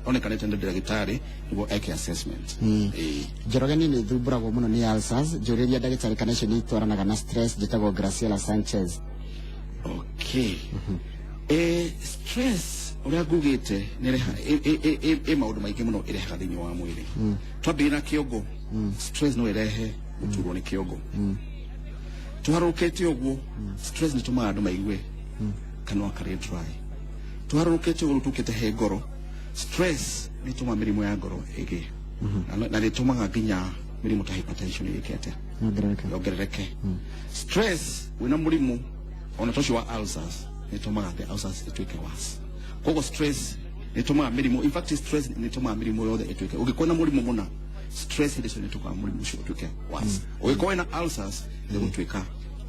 onekanĩte nĩ ndagĩtarĩ nĩguo eke assessment. Ĩĩ. Njoroge, niĩ nĩ thumbũragwo mũno nĩ ulcers. Njũrĩria ndagĩtarĩ kana icio nĩ itwaranaga na stress. Njĩtagwo Graciela Sanchez. Okay. Stress ũrĩa ngugĩte nĩ ĩ maũndũ maingĩ mũno ĩrehaga thĩinĩ wa mwĩrĩ. Twambĩrĩria na kĩongo, stress no ĩrehe gũturwo nĩ kĩongo. Tũharũrũkĩte ũguo, stress nĩ tũmaga andũ maigue kanua karĩ dry. Tũharũrũkĩte ũguo tũkĩte he ngoro, stress nĩ ĩtũmaga mĩrimũ ya ngoro ĩgĩe, na nĩ ĩtũmaga nginya mĩrimũ ta hypertension ĩgĩke atĩa, Yongerereke. Yongerereke. Stress wĩna mũrimũ ona ta ũcio wa ulcers nĩ ĩtũmaga the ulcers ĩtuĩke worse. Koguo stress nĩ ĩtũmaga mĩrimũ, in fact stress nĩ ĩtũmaga mĩrimũ yothe ĩtuĩke, ũngĩkorwo na mũrimũ mũna, stress hĩndĩ ĩcio nĩ ĩtũmaga mũrimũ ũcio ũtuĩke worse. Ũngĩkorwo wĩna ulcers, nĩ gũtuĩka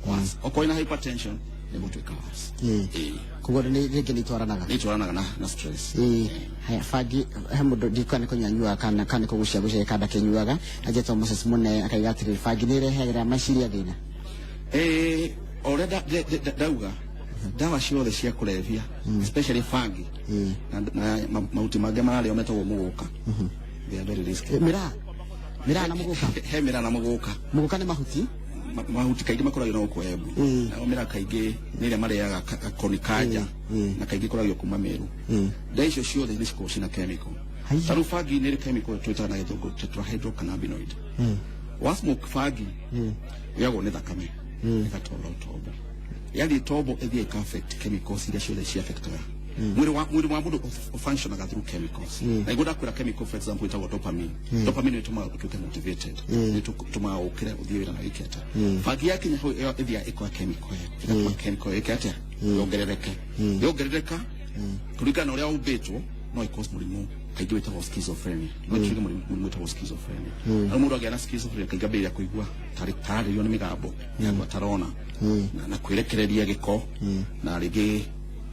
worse. Okorwo wĩna hypertension, nĩ gũtuĩka worse. Ĩĩ. Koguo nĩ rĩngĩ nĩ itwaranaga. Nĩ itwaranaga na stress. Ĩĩ. Haya, bangi, he mũndũ ndikana nĩ kũnyua nyuaga kana nĩ kũgucia gucia kanda kĩnyuaga, anjĩtwo Moses Mũne, akaiga atĩrĩrĩ, bangi nĩ ĩrehagĩra meciria thĩna? O ũrĩa ndauga, ndawa ciothe cia kũrebia, especially bangi na mahuti mangĩ mararĩo metagwo mũgũka, they are very risky. Mĩraa na mũgũka? He mĩraa na mũgũka. Mũgũka nĩ mahuti? Mahuti kaingĩ makoragio na gũkũ Embu. Nao mĩraa kaingĩ nĩ ĩrĩa marĩaga gakoni kanja, na kaingĩ ĩkoragio kuma Meru. Ndawa icio ciothe nĩ cikoragwo ciĩna chemical. Haiya. Ta rĩu bangi nĩ ĩrĩ chemical twĩtaga na gĩthũngũ tetrahydrocannabinoid. Wa smoke bangi yagwo nĩ thakame ĩgatwara tombo, yathiĩ tombo ĩthiĩ ĩka affect chemicals iria ciothe ci affectaga mwĩrĩ wa mũndũ functionaga through chemicals. Na nĩguo ndakwĩra chemical, for example, ĩtagwo dopamine. Dopamine ĩtũmaga ũtuĩke motivated, nĩ ĩtũmaga ũkĩre ũthiĩ wĩra na wĩke atĩa. Bangi yakinya hau ĩyo ĩthiaga ĩkoya chemical ĩyo, ĩgatũma chemical ĩke atĩa? Yongerereke. Yongerereka kũringana na ũrĩa ũmbĩtwo, no ĩcause mũrimũ kaingĩ wĩtagwo schizophrenia. No ĩtuĩke mũrimũ wĩtagwo schizophrenia. Na mũndũ agĩa na schizophrenia kaingĩ ambĩrĩria kũigua tarĩ tararĩrio nĩ mĩgambo, nĩ andũ atarona, na kwĩrekereria gĩko, na rĩngĩ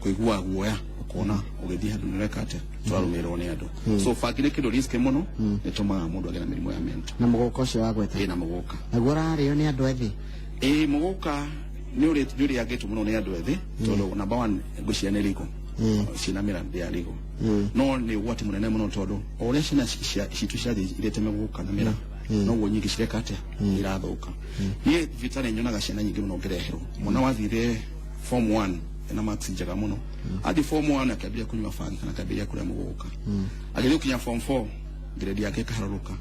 kũigua guoya, ũkona ũgĩthiĩ handũ nĩ ũreka atĩa, tũrarũmĩrĩrwo nĩ andũ. So bangi nĩ kĩndũ risky mũno, nĩ tũmaga mũndũ agĩe na mĩrimũ ya mental. Na mũgũka ũcio wagweta? Ĩna mũgũka. Naguo ũrarĩo nĩ andũ ethĩ? Ĩĩ, mũgũka nĩ ũrĩangĩtwo mũno nĩ andũ ethĩ, tondũ number one ngwĩciria nĩ legal, ciĩna mĩrandi ya legal, no nĩ ũgwati mũnene mũno, tondũ o ũrĩa ciana citũ cirathiĩ irĩte mĩgũka na mĩra, noguo nyingĩ cireka atĩa? Irathũka. Niĩ thibitarĩ nyonaga ciana nyingĩ mũno ngĩreherwo. Mwana wathire form 1 ena marks njega mũno, athiĩ form 1 akĩambĩrĩria kũnyua bangi kana akĩambĩrĩria kũrĩa mũgũka, agĩthiĩ gũkinya form 4 grade yake ĩkaharũrũka.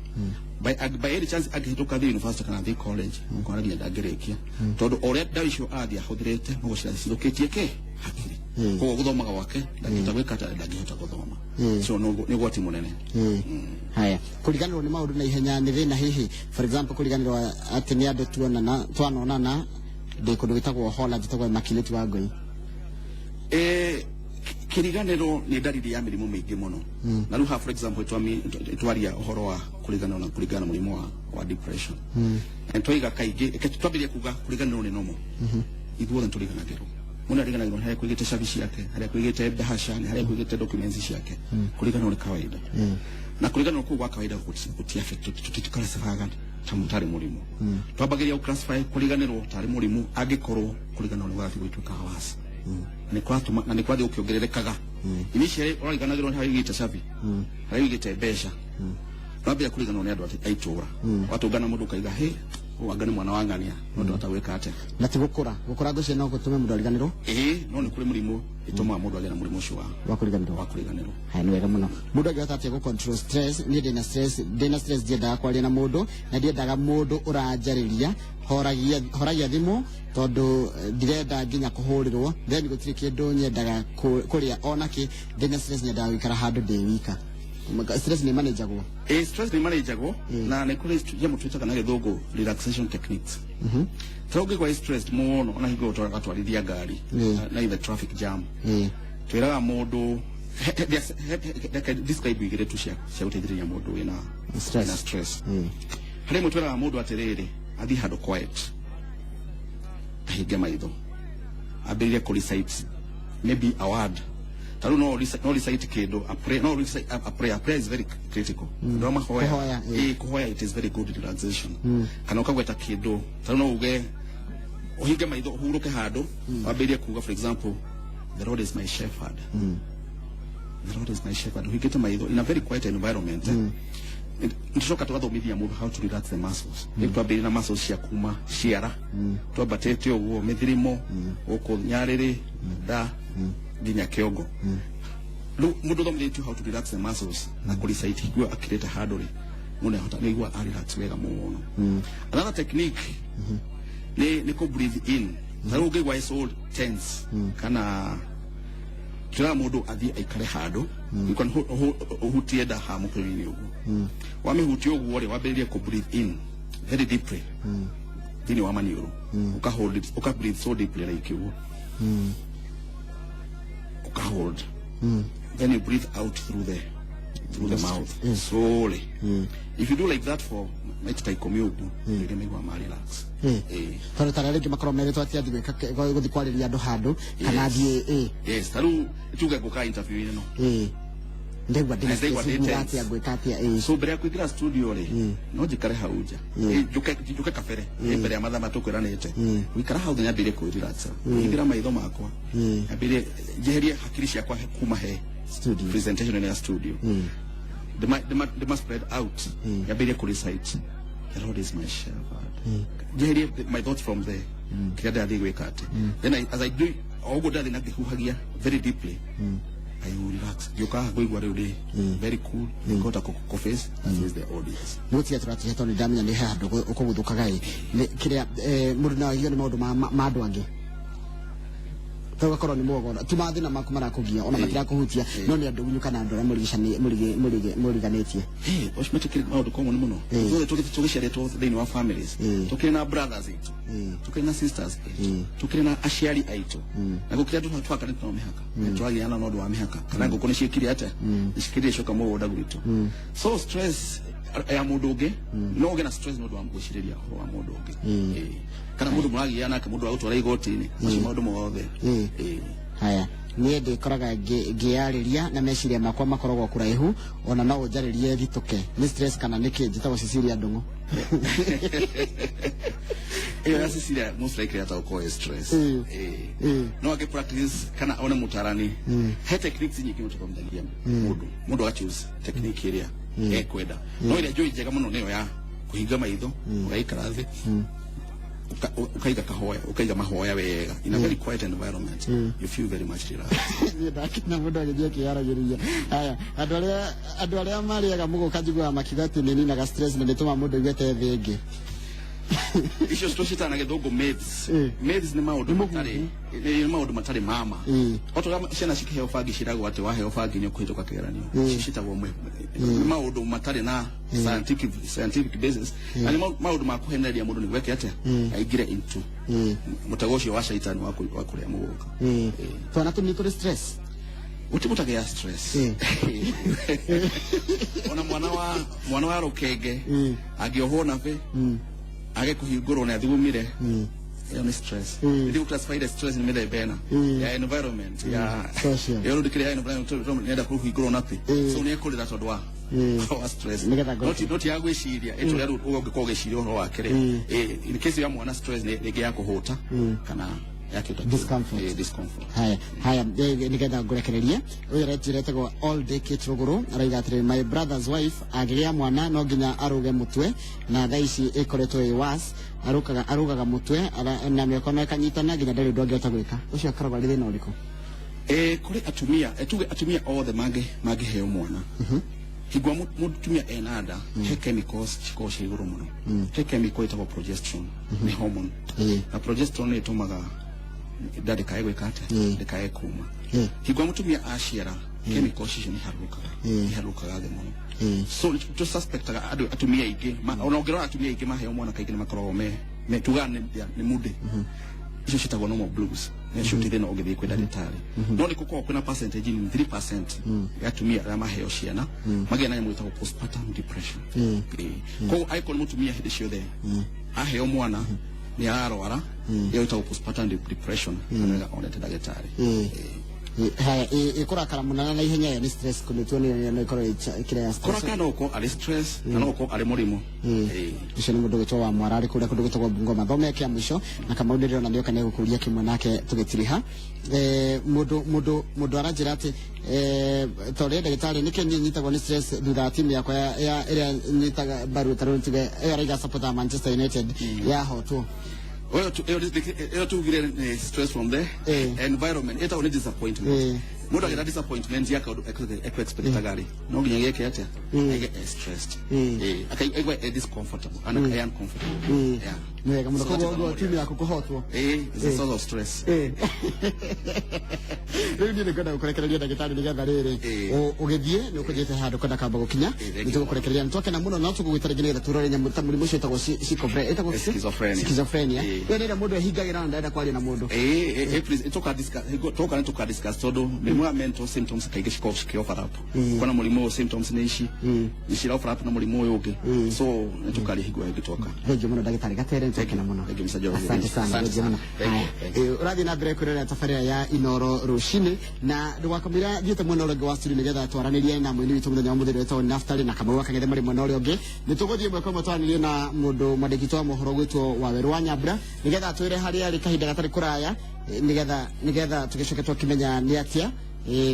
By any chance angĩhĩtũka thiĩ university kana thiĩ college, ũkona nginya ndangĩrĩkia, tondũ o ũrĩa ndawa icio athiĩ ahũthĩrĩte, noguo cirathiĩ cithũkĩtie kĩ hakiri. Koguo gũthomaga gwake ndangĩhota gwĩka atĩa? Ndangĩhota gũthoma. So nĩ ũgwati mũnene. Haya, kũriganĩrwo nĩ maũndũ na ihenya nĩ thĩna hihi? For example, kũriganĩrwo atĩ nĩ andũ tuonana, twanonana ndĩ kũndũ gwĩtagwo Holland, njĩtagwo Immaculate wa Ngoi. Kĩriganĩro nĩ ndariri ya mĩrimũ mĩingĩ mũno. Na rĩu haha, for example, twaria ũhoro wa kũriganĩrwo na kũringana na mũrimũ wa depression, na twaiga kaingĩ, reke twambĩrĩrie kuga kũriganĩrwo nĩ normal. Ithuothe nĩtũriganagĩrwo. Mũndũ ariganagĩrwo nĩ harĩa kũigĩte cabi ciake, harĩa kũigĩte ndahasha, nĩ harĩa kũigĩte documents ciake. Kũriganĩrwo nĩ kawaida, na kũriganĩrwo kũu gwa kawaida gũti affect, tũticlassifyaga ta tarĩ mũrimũ. Twambagĩrĩria gũclassify kũriganĩrwo tarĩ mũrimũ angĩkorwo kũriganĩrwo nĩ gũgathiĩ gũgĩtuĩka worse, na nĩ kũratũma na nĩ kũrathiĩ gũkĩongererekaga. Initially ũrariganagĩrwo nĩ harĩa ũigĩte cabi, harĩa ũigĩte mbeca. Wambĩrĩria kũriganĩrwo nĩ andũ a itũũra, watũngana mũndũ ũkaiga, "Hĩ, ũyũ anga nĩ mwana wa ng'ania," no ndũhota gwĩka atĩa. Na ti gũkũra, gũkũra ngwĩciria no gũtũme mũndũ ariganĩrwo? Ĩĩ, no nĩ kũrĩ mũrimũ ĩtũmaga mũndũ agĩe na mũrimũ ũcio wa wa kũriganĩrwo. Wa kũriganĩrwo. Haya, nĩ wega mũno. Mũndũ angĩhota atĩa gũ control stress? Niĩ ndĩna stress, ndĩna stress, ndiendaga kwaria na mũndũ na ndiendaga mũndũ ũranjarĩria, horagia horagia thimũ tondũ ndirenda nginya kũhũrĩrwo, then gũtirĩ kĩndũ nyendaga kũrĩa onakĩ. Ndĩna stress, nyendaga gũikara handũ ndĩ wika. Stress nĩ managagwo? Ĩĩ, stress nĩ managagwo, na nĩ kũrĩ nyamũ twĩtaga na gĩthũngũ relaxation techniques. Ta ũngĩgwa stressed mũno, ona hingo gatwarithia ngari na in the traffic jam, twĩraga mũndũ reke describe igĩrĩ tu cia gũteithĩrĩria mũndũ wĩna stress. Wĩna stress. Harĩ ĩmwe twĩraga mũndũ atĩrĩrĩ, athiĩ handũ quiet, ahinge maitho, ambĩrĩrie kũ recite maybe a word. Ta rĩu no recite kĩndũ, a prayer, no recite a prayer. A prayer is very critical. Andũ arĩa mahoya. Kũhoya, ĩĩ, kũhoya, it is very good relaxation. Kana ũkagweta kĩndũ, ta rĩu no uge ũhinge maitho, ũhurũke handũ, wambĩrĩrie kuga, for example, "The Lord is my shepherd, the Lord is my shepherd," ũhingĩte maitho in a very quiet environment. Nĩtũcoka tũgathomithia mũndũ how to relax the muscles. Rĩu twambĩrĩria na muscles cia kuma ciara, twambatĩte ũguo mĩthirimo, gũkũ nyarĩrĩ, nda, nginya kĩongo. Rĩu mũndũ ũthomithĩtio how to relax the muscles na kũrecite higuo akirĩte handũ rĩ, mũndũ nĩahota nĩaigua a relax wega mũno. Another technique nĩ kũ breathe in. Ta rĩu ũngĩigua so tense, kana twĩraga mũndũ athiĩ aikare handũ. You can ũhutie nda ha mũkĩro-inĩ ũguo. Wamĩhutia ũguo rĩ, wambĩrĩrie kũ breathe in very deeply thĩinĩ wa maniũrũ, ũka hold it, ũka breathe so deeply like ũguo, ũka hold, then you breathe out through the mouth slowly. If you do like that for maita ta 10 ũguo, rĩngĩ maigua ma relax. Ĩĩ. Tondũ tarĩa rĩngĩ makorwo merĩtwo atĩ athiĩ gwĩka gũthiĩ kwarĩria andũ handũ kana athiĩ ĩ. Yes, ta rĩu tuge ngũka interview ĩno. Ĩ, ndegua ndĩna Ndaigua stress, ndĩ nguga tense. atĩa, ngwĩka atĩa, ĩ. So mbere ya kũingĩra studio rĩ, no njikare hau nja. Ĩ, njũke kabere, ĩ, mbere ya mathaa matũkwĩranĩte, gũikara hau thĩ, nyambĩrĩrie kwĩrelaxa, hingĩra maitho makwa, nyambĩrĩrie njeherie hakiri ciakwa kuma he studio presentation ĩno ya studio, ndĩma spread out, nyambĩrĩrie kũ recite "The Lord is my shepherd," njeherie my thoughts from the kĩrĩa ndĩrathiĩ gwĩka atĩ. Then as I do o ũguo, ndĩrathiĩ na ngĩhuhagia very deeply. I will relax. Ngĩũka haha ngũigua rĩu ndĩ very cool, ngĩhota kũ face and face the audience. Nä gå tiga tå ratiga tondå ndamenya nä he handå å kå guthå kaga ä kä rä a må ndå no aigio nä maå ndå ma andå angä ta ũgakorwo nĩ mwogora ti mathĩna maku marakũgia ona matirakũhutia, no nĩ andũ unyu kana andũ arĩa mũriganĩtie. Hey, ũcio matikĩrĩ maũndũ common mũno. Ithuothe tũgĩciarĩtwo thĩinĩ wa families, tũkĩrĩ na brothers aitũ, tũkĩrĩ na sisters aitũ, tũkĩrĩ na aciari aitũ, na gũkĩrĩ andũ twakanĩte nao mĩhaka, tũragiana na ũndũ wa mĩhaka kana ngũkũ nĩ ciĩkire atĩa, nĩ cikĩrire coka mũgũnda gwitũ. So stress ya mũndũ ũngĩ, no ũgĩe na stress nĩ ũndũ wa gwĩcirĩria ũhoro wa mũndũ ũngĩ. Kana mũndũ mũragiana nake, mũndũ wa gũtwara igoti-inĩ, macio maũndũ mothe. Haya, niĩ ndĩkoraga ngĩyarĩria na meciria makwa makoragwo kũraihu, ona no ũnjarĩrie thitũke. Nĩ stress kana nĩkĩ? Njĩtagwo Cecilia Ndũng'ũ. Ĩyo ya Cecilia most likely ataũkorwo ĩ stress. No angĩ practice kana one mũtarani, he techniques nyingĩ mũtũthomithagia mũndũ, mũndũ aga choose technique ĩrĩa ekwenda, no ĩrĩa njũĩ njega mũno nĩyo ya kũhinga maitho, ũgaikara thĩ, ũkaiga kahoya, ũkaiga mahoya wega in a very quiet environment, you feel very much relaxed. Niĩ ndakena mũndũ agĩthiĩ akĩyaragĩrĩria. Haya, andũ arĩa marĩaga mũgũka, njiguaga makiuga atĩ nĩ ninaga stress na nĩtũmaga mũndũ aigue ta thĩ ĩngĩ. Icio tũcitaga na gĩthũngũ myths. Myths nĩ maũndũ matarĩ, nĩ maũndũ matarĩ mama. O ta ũrĩa ciana cikĩheo bangi ciragwo atĩ waheo bangi nĩ ũkũhĩtũka kĩgeranio, icio citagwo nĩ maũndũ matarĩ na scientific basis, na nĩ maũndũ ma kũhenereria mũndũ nĩguo eke atĩa, aingĩre into mũtego ũcio wa caitani wa kũrĩa mũgũka. Twana tũnini tũrĩ stress? Gũtirĩ mũtagĩa stress. Ona mwana wa rũkenge angĩohwo nabĩ age kũhingũrwo nĩ athugumire, ĩyo nĩ stress. Ndĩ classify the stress nĩ mĩthemba ĩna, ya environment, ya social. Ĩyo rĩu ndĩkĩrĩ ya environment tondũ nĩenda kũhingũrwo nabĩ, so nĩ ekũrĩra tondũ wa stress. Nĩgetha Not ya gwĩciria ĩtũrĩa rĩu ũngĩkorwo ũgĩciria ũhoro wake rĩ. In case ya mwana, stress nĩ rĩngĩ ya kũhũta kana ya kĩndũ Discomfort. Discomfort. Haya, haya, nigetha ngũrekererie, ũyũ arenjĩra etagwo All Day Kate Rũgũrũ, araiga atĩrĩ, "My brother's wife agĩgĩa mwana no nginya arũge mũtwe, na thaa ici ĩkoretwo ĩ worse, arũgaga mũtwe na mĩkono ĩkanyitana nginya ndarĩ ũndũ angĩhota gwĩka." Ũcio akoragwo arĩ thĩna ũrĩkũ? Kũrĩ atumia, tuge atumia othe mangĩheo mwana, hingwa mũtumia ena nda, he chemicals cikoragwo ciĩ igũrũ mũno. He chemical ĩtagwo progesterone, nĩ hormone, na progesterone nĩ ĩtũmaga nda ndĩkae gwĩka atĩa, ndĩkae kuma. Hingwa mũtumia aciara, chemicals icio nĩ iharũrũkaga, iharũrũkaga thĩ mũno. So tũ suspectaga andũ atumia aingĩ ona ũngĩrora atumia aingĩ maheo mwana kaingĩ nĩ makoragwo me tugaga nĩ moody. Icio ciĩtagwo normal blues, nĩ ti thĩna ũngĩthiĩ kwĩ ndagĩtarĩ, no nĩ gũkoragwo kwĩna percentage nini, 3% ya atumia arĩa maheo ciana magĩa na nyamũ ĩtagwo postpartum depression. Koguo angĩkorwo nĩ mũtumia hĩndĩ ciothe aheo mwana nĩ ararwara, ĩyo ĩtagwo postpartum depression, na wega onete ndagĩtarĩ. Haya, ĩkũrakara mũno na ihenya, ĩyo nĩ stress kũmĩtua nĩ ĩkorwo ĩkĩrĩa ya stress? Kũrakara no gũkorwo arĩ stress na no gũkorwo arĩ mũrimũ. Ũcio nĩ mũndũ gwĩtwo wa Mwara, arĩ kũrĩa kũndũ gwĩtagwo Bungoma. Thome kĩa mũico na Kamau, ndĩrona nĩoka nĩ egũkũria kĩmwe nake tũgĩtiriha. Mũndũ aranjĩra atĩ ta ũrĩa ndagĩtarĩ, nĩkĩo niĩ nyitagwo nĩ stress thutha wa timu yakwa ya ĩrĩa nyitaga mbaru, ta rĩu tuge ĩyo araiga support ya Manchester United yahotwo. Ĩyo tugire nĩ stress from the environment, ĩtagwo nĩ disappointment. Mũndũ agĩra disappointment ya kaũndũ ekũ-expectaga rĩ, no nginya gĩke atĩa, aige e stressed. Akaigua e discomfortable ana e uncomfortable. Yeah. Nĩ wega mũno. So koguo that's ũguo timu yaku kũhotwo it's a source of stress. Rĩu niĩ nĩngwenda gũkũrekereria, ndagĩtarĩ, nĩgetha rĩrĩ ũgĩthiĩ nĩ ũkũnjĩte handũ kwenda kamba gũkinya. Thank nĩ you. Tũgũkũrekereria, nĩ twakena mũno, no tũgũgwĩta rĩngĩ nĩgetha tũrore nyamũ ta mũrimũ ũcio wĩtagwo ĩtagwo Schizophrenia. Schizophrenia. Ĩyo nĩ ĩrĩa mũndũ ehingagĩra na ndarenda kwaria na mũndũ. Please, toka discuss, toka nĩ tuka discuss tondũ mĩrimũ ya mental symptoms kaingĩ cikoragwo cikĩ overlap. Kwana mũrimũ ũyũ symptoms nĩ ici nĩ cira overlap na mũrimũ ũyũ ũngĩ, so nĩ tũkaria hingo ĩngĩ twoka. Thengiũ mũno, ndagĩtarĩ Gatere, nĩ twakena mũno. Thank you, Mr. George. Asante sana. Asante Thengiũ mũno. sana. Thank you, Haya. thank you. Ũrathiĩ na mbere kwĩrorera tabarĩra ya Inoro rũcinĩ, na ndũgakamũira thiĩte mwena ũrĩa ũngĩ wa studio nĩgetha twaranĩrie na mũini witũ mũthenya wa mũthenya wĩtagwo Naftali na Kamau wa Kang'ethe marĩ mwena ũrĩa ũngĩ. Nĩ tũgũthiĩ ĩmwe kwa ĩmwe twaranĩrie na mũndũ mwandĩki witũ wa mohoro gwĩtwo Wawerũ wa Nyambura nĩgetha atwĩre harĩa arĩ kahinda gatarĩ kũraya, nĩgetha tũgĩcoke twakĩmenya nĩ atĩa,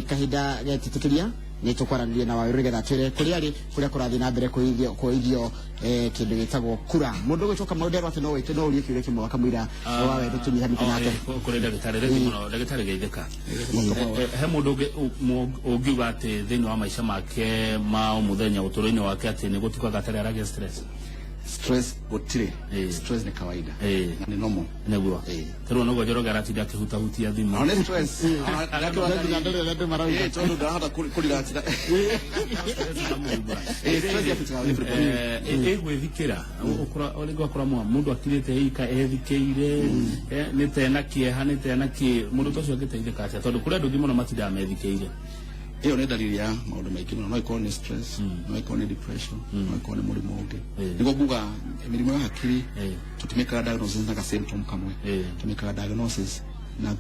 kahinda getĩtĩkĩria. Nä tå kwaranä na Waweru nĩgetha atwĩre kũrĩa arĩ, kũrĩa kũrathiĩ na mbere kũithio kĩndũ gĩtagwo kura. Mũndũ ũgwĩtwo Kamau nderwo atĩ no wĩte no ũrie kĩũria kĩmwe wakamũira Waweru tũnyihanĩte nake. Kũrĩ ndagĩtarĩ rĩngĩ mũno, ndagĩtarĩ geithĩka. He mũndũ ũngiuga atĩ thĩinĩ wa maica make ma o mũthenya, ũtũũro-inĩ wake, atĩ nĩ gũtukaga atarĩ aragĩa stress? Stress gũtirĩ. Stress ni kawaida na ni normal. Nĩguo tũrona ũguo Njoroge aratinda akĩhutahutia thimũ. Ona nĩ stress. Nginya ndũrĩ andũ marauga. Tondũ ndarahota kũrelax. Stress affects everybody. Ĩgwĩthikĩra rĩngĩ wakora mũndũ akirĩte ika ethikĩire, nĩ tena kĩeha, nĩ tena kĩ mũndũ ta ũcio angĩteithĩka atĩa, tondũ kũrĩ andũ aingĩ mũno matindaga methikĩire? Ĩyo nĩ dalili ya maũndũ maingĩ mũno. No ĩkorwo nĩ stress, no ĩkorwo nĩ depression, no ĩkorwo nĩ mũrimũ ũngĩ. Nĩguo nguga mĩrimũ ya hakiri tũtimĩkaga diagnosis na ga symptom kamwe. Tũmĩkaga diagnosis na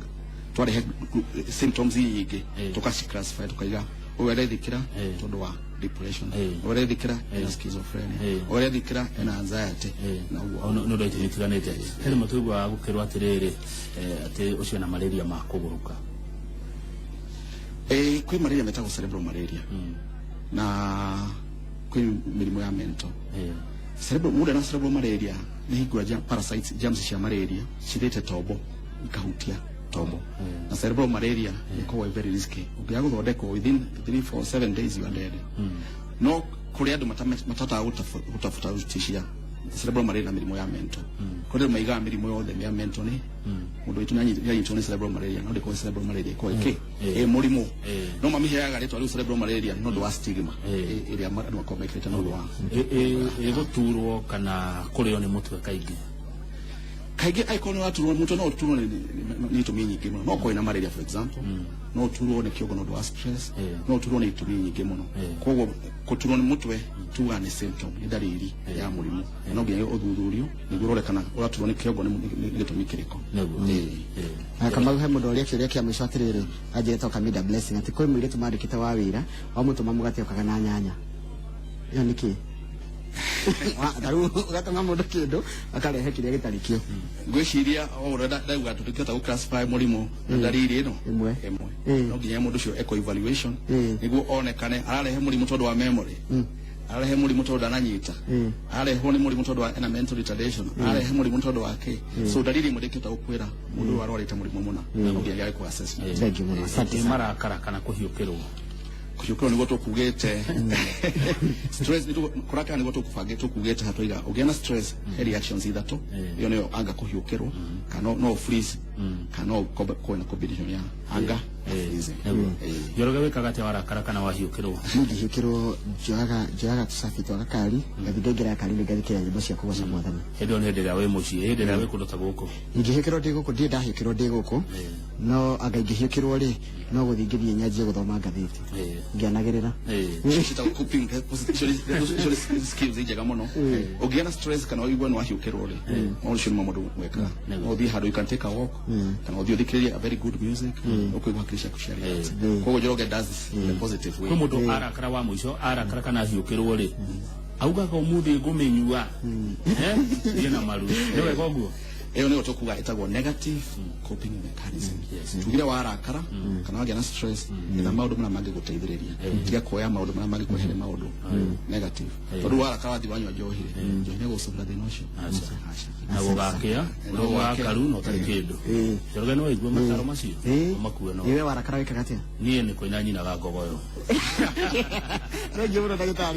twarehe symptoms nyingĩ, tũkaciclassify, tukaiga ũyũ arethikĩra tondũ wa depression, ũyũ arethikĩra ena schizophrenia, ũyũ arethikĩra ena anxiety, na ũguo. Nĩ ũndũ itũmi itiganĩte. He rĩmwe tũiguaga gũkĩrwo atĩrĩrĩ, atĩ ũcio na malaria ma kũgũrũka. Kwĩ malaria metagwo cerebral malaria na kwĩ mĩrimũ ya mental. Cerebral, mũndũ ena cerebral malaria nĩ hingo ĩrĩa parasites, germs cia malaria cirĩte tombo, ikahutia tombo. Na cerebral malaria ĩkoragwo very risky. Ũngĩaga gũthondekwo within 3 4 7 days, you are dead. No kũrĩ andũ matataga gũtabututishia cerebral malaria na mĩrimũ ya mental. Kũrĩ andũ maigaga mĩrimũ yothe ya mental nĩ mũndũ witũ nĩanyitwo nĩ cerebral malaria, no ndĩkorwo cerebral malaria, ĩkorwo ĩkĩ ĩ mũrimũ, no mamiheaga rĩtwa rĩu cerebral malaria nĩ ũndũ wa stigma ĩrĩa andũ makoragwo mekĩrĩte nĩ ũndũ wa Ĩgũturwo kana kũrĩo nĩ mũtwe kaingĩ? Kaingĩ angĩkorwo nĩ waturwo mũtwe, no ũturwo nĩ itũmi nyingĩ mũno. No ũkorwo na malaria, for example, no ũturwo nĩ kĩongo nĩ ũndũ wa stress, no ũturwo nĩ itũmi nyingĩ mũno. Koguo kũturwo nĩ mũtwe tugaga nĩ symptom, nĩ ndariri ya mũrimũ. No nginya ũthuthurio nĩguo ũrore kana ũraturwo nĩ kĩongo nĩ gĩtũmi kĩrĩkũ. Nĩguo. Kamau, he mũndũ ũrĩa kĩũria kĩa mũico atĩrĩrĩ, anjĩrĩtwo Kamida Blessing atĩ kwĩ mũirĩtu mandĩkĩte wa wĩra wamũtũma mũgate okaga na nyanya. Ĩyo nĩ kĩ? Tarĩu ũgatũma mũndũ kĩndũ akarehe kĩrĩa gĩtarĩ kĩo. Ngwĩciria o ũrĩa ndauga, tũtingĩhota gũ-classify mũrimũ na ndariri ĩno Ĩmwe. ĩmwe. No nginya mũndũ ũcio eko evaluation nĩguo onekane ararehe mũrimũ tondũ wa memory, ararehe mũrimũ tondũ ndananyita, ararehwo nĩ mũrimũ tondũ wa ena mental retardation, ararehe mũrimũ tondũ wa kĩ. So ndariri ĩmwe ndĩngĩhota gũkwĩra mũndũ ũyũ arwarĩte mũrimũ mũna. No nginya gĩakwo assessment. Thank you mũno, asante Nĩ sana. marakara kana kũhiũkĩrwo? Kũhiũkĩrwo nĩguo tũkugĩte stress, kũrakara nĩguo tũkũbangĩ tũkugĩte hatũiga ũngĩona stress he reactions ithatũ. Ĩyo nĩyo anga, kũhiũkĩrwo, kana no freeze, kana no ũkorwo na combination ya anger na freezing. Nĩguo. Njoroge, wĩkaga atĩa warakara kana wahiũkĩrwo? Niĩ ngĩhiũkĩrwo njoyaga tũcabi twa gakari, ngathi ngaingĩra gakari-inĩ, ngathikĩrĩria nyĩmbo cia kũgoca Mwathani. Hĩndĩ ĩyo nĩ hĩndĩ ĩrĩa wĩ mũciĩ, hĩndĩ ĩrĩa wĩ kũndũ ta gũkũ? Ingĩhiũkĩrwo ndĩ gũkũ, ndirĩ ndahiũkĩrwo ndĩ gũkũ, no anga ingĩhiũkĩrwo rĩ, no gũthiĩ ngĩthiĩ nyanjie gũthoma ngathĩti ngĩanagĩrĩra. Ciĩtagwo coping, icio nĩ skills njega mũno. Ũngĩgĩa na stress kana ũigue nĩ wahiũkĩrwo rĩ, maũndũ ũcio nĩmo mũndũ wekaga. No ũthiĩ handũ, you can take a walk, kana ũthiĩ ũthikĩrĩrie a very good music, ũkũigua hakiri ciaku cia relax. Koguo Njoroge does in a positive way. Kwĩ mũndũ arakara wa mũico, arakara kana ahiũkĩrwo rĩ, augaga ũmũthĩ ngũmĩnyua. Thiĩ na maru, nĩ wega ũguo? Ĩyo nĩyo tũkuga ĩtagwo negative coping mechanism. Tugire warakara kana wagĩa na stress, etha maũndũ marĩa mangĩgũteithĩrĩria. Tiga kuoya maũndũ marĩa mangĩkũrehere maũndũ negative, tondũ warakara wathiĩ wanyua njohi rĩ, njohi nĩ gũcũbĩra thĩna ũcio? Aca. Na gũgakĩa ũrĩ mũrakaru na ũtarĩ kĩndũ. Njoroge, no waigue mataro macio ũmakue no Iwe warakara wĩkaga atĩa? Niĩ nĩ kũina nyinaga ngogoyo. Thank you mũno, ndagĩtarĩ.